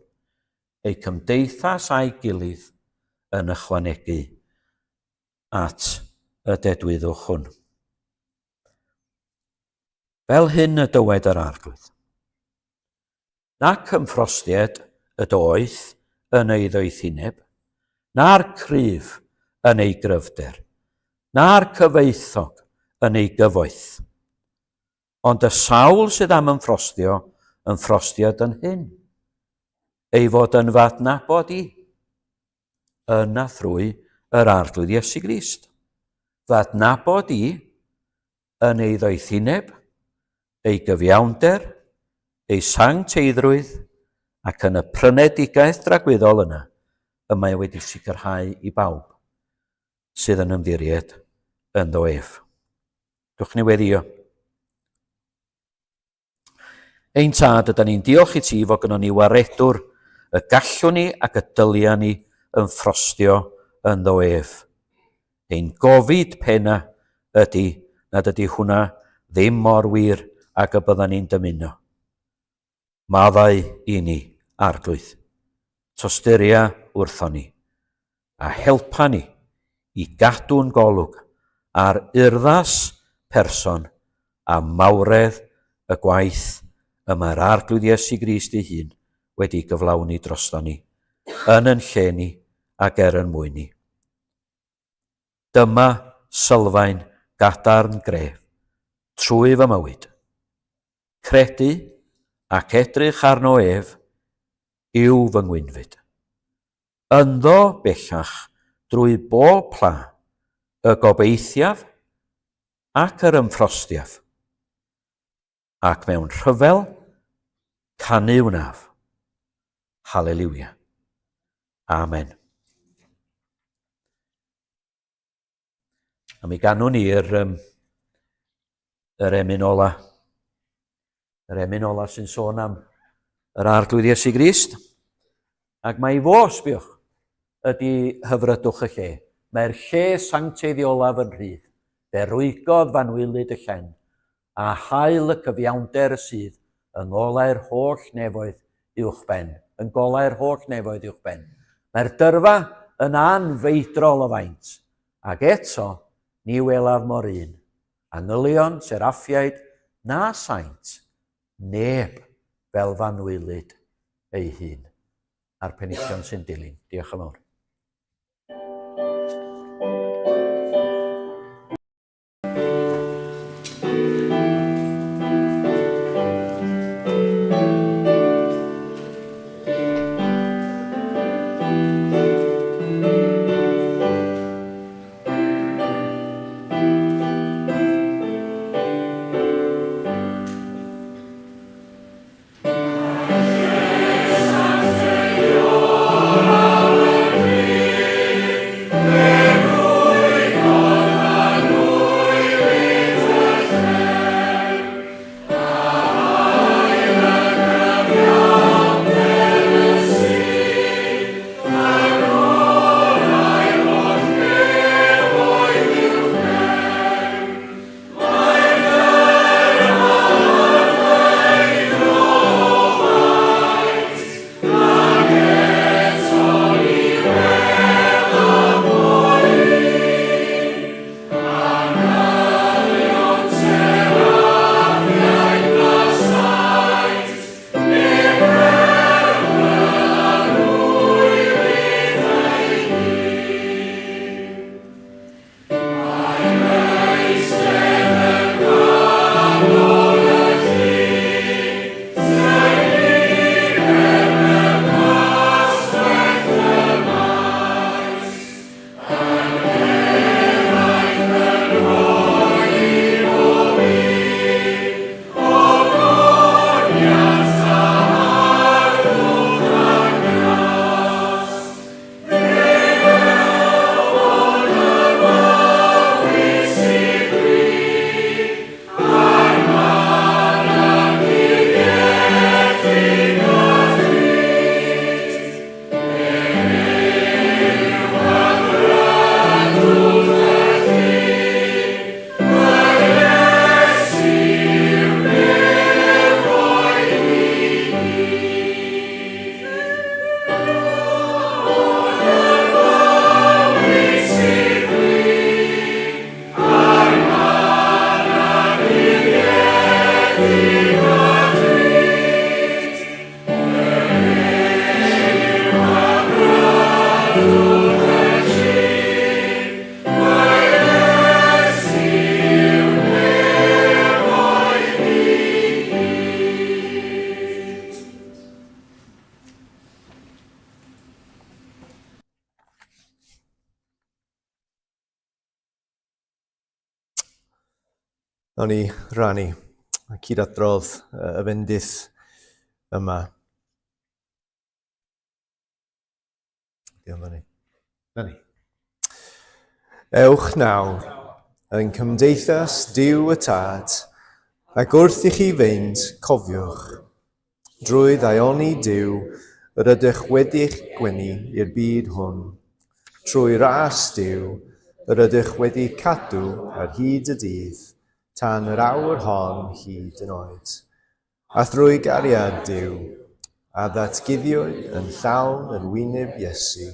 S4: Eu cymdeithas â'i gilydd yn ychwanegu at y dedwyddwch hwn. Fel hyn y dywed yr Arglwydd. Nac ymffrostied y doeth yn ei ddoethineb, na'r cryf yn ei gryfder, na'r cyfoethog yn ei gyfoeth. Ond y sawl sydd am ymffrostio, ymffrostiad yn hyn, ei fod yn fy adnabod i, yn a thrwy yr Arglwydd Iesu Grist. Fy adnabod i yn ei ddoethineb, ei gyfiawnder, ei sancteiddrwydd, ac yn y prynedigaeth dragwyddol yna y mae wedi sicrhau i bawb sydd yn ymddiried ynddo ef. Dwch ni weddio. Ein tad, ydy ni'n diolch i ti fod gynnon ni waredwr y gallwn ni ac y dylia ni yn ffrostio ynddo ef. Ein gofid penna ydy nad ydy hwnna ddim mor wir ag y byddan ni'n dymuno. Maddau i ni, Arglwydd. Tosturia wrthon ni, a helpa ni i gadw'n golwg ar urddas person a mawredd y gwaith y mae'r Arglwydd Iesu Grist ei hun wedi gyflawni droston ni, yn yn lle ni ac er yn mwyn ni. Dyma sylfaen gadarn gref trwy fy mywyd. Credu ac edrych arno ef yw fy ngwynfyd. Ynddo bellach drwy bob pla y gobeithiaf ac yr ymffrostiaf, ac mewn rhyfel canu wnaf. Haleliwia. Amen. A mi ganwn ni'r um, yr emyn ola. Yr emyn ola sy'n sôn am yr Arglwydd Iesu Grist. Ac mae i fo, sbiwch, ydy hyfrydwch y lle. Mae'r lle sancteiddiolaf yn rhydd. Fe rwygodd fanwylyd y llen, a hael y cyfiawnder sydd yng ngolau'r holl nefoedd uwchben, yn golau'r holl nefoedd uwchben. Mae'r dyrfa yn anfeidrol o faint, ac eto ni welaf mo'r un, angylion, seraffiaid, na saint, neb fel fanwylyd ei hun. A'r penillion sy'n dilyn. Diolch yn fawr.
S1: Nawn ni rannu a cyd-adrodd y fendith yma. Diolch fyny. Na ni. Ewch nawr yn cymdeithas Duw y Tad, ac wrth i chi fynd, cofiwch, drwy ddaioni Duw yr ydych wedi'ch gwenu i'r byd hwn, trwy ras Duw yr ydych wedi cadw ar hyd y dydd, tan yr awr hon hyd yn oed. A thrwy gariad Duw, a ddatguddiwyd yn llawn yn wyneb Iesu,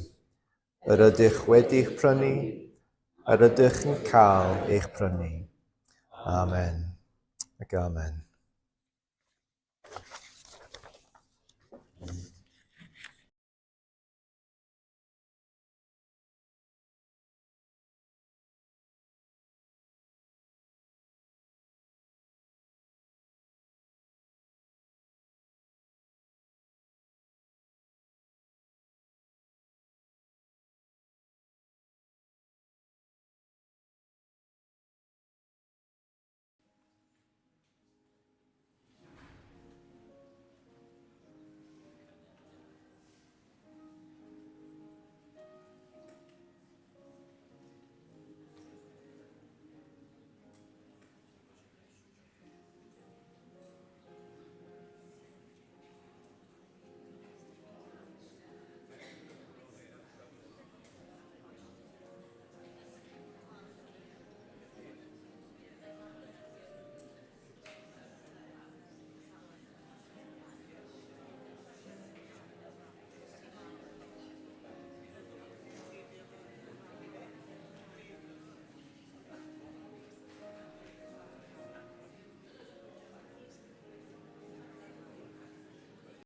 S1: yr ydych wedi'ch prynu, yr ydych yn cael eich prynu. Amen. Ac amen.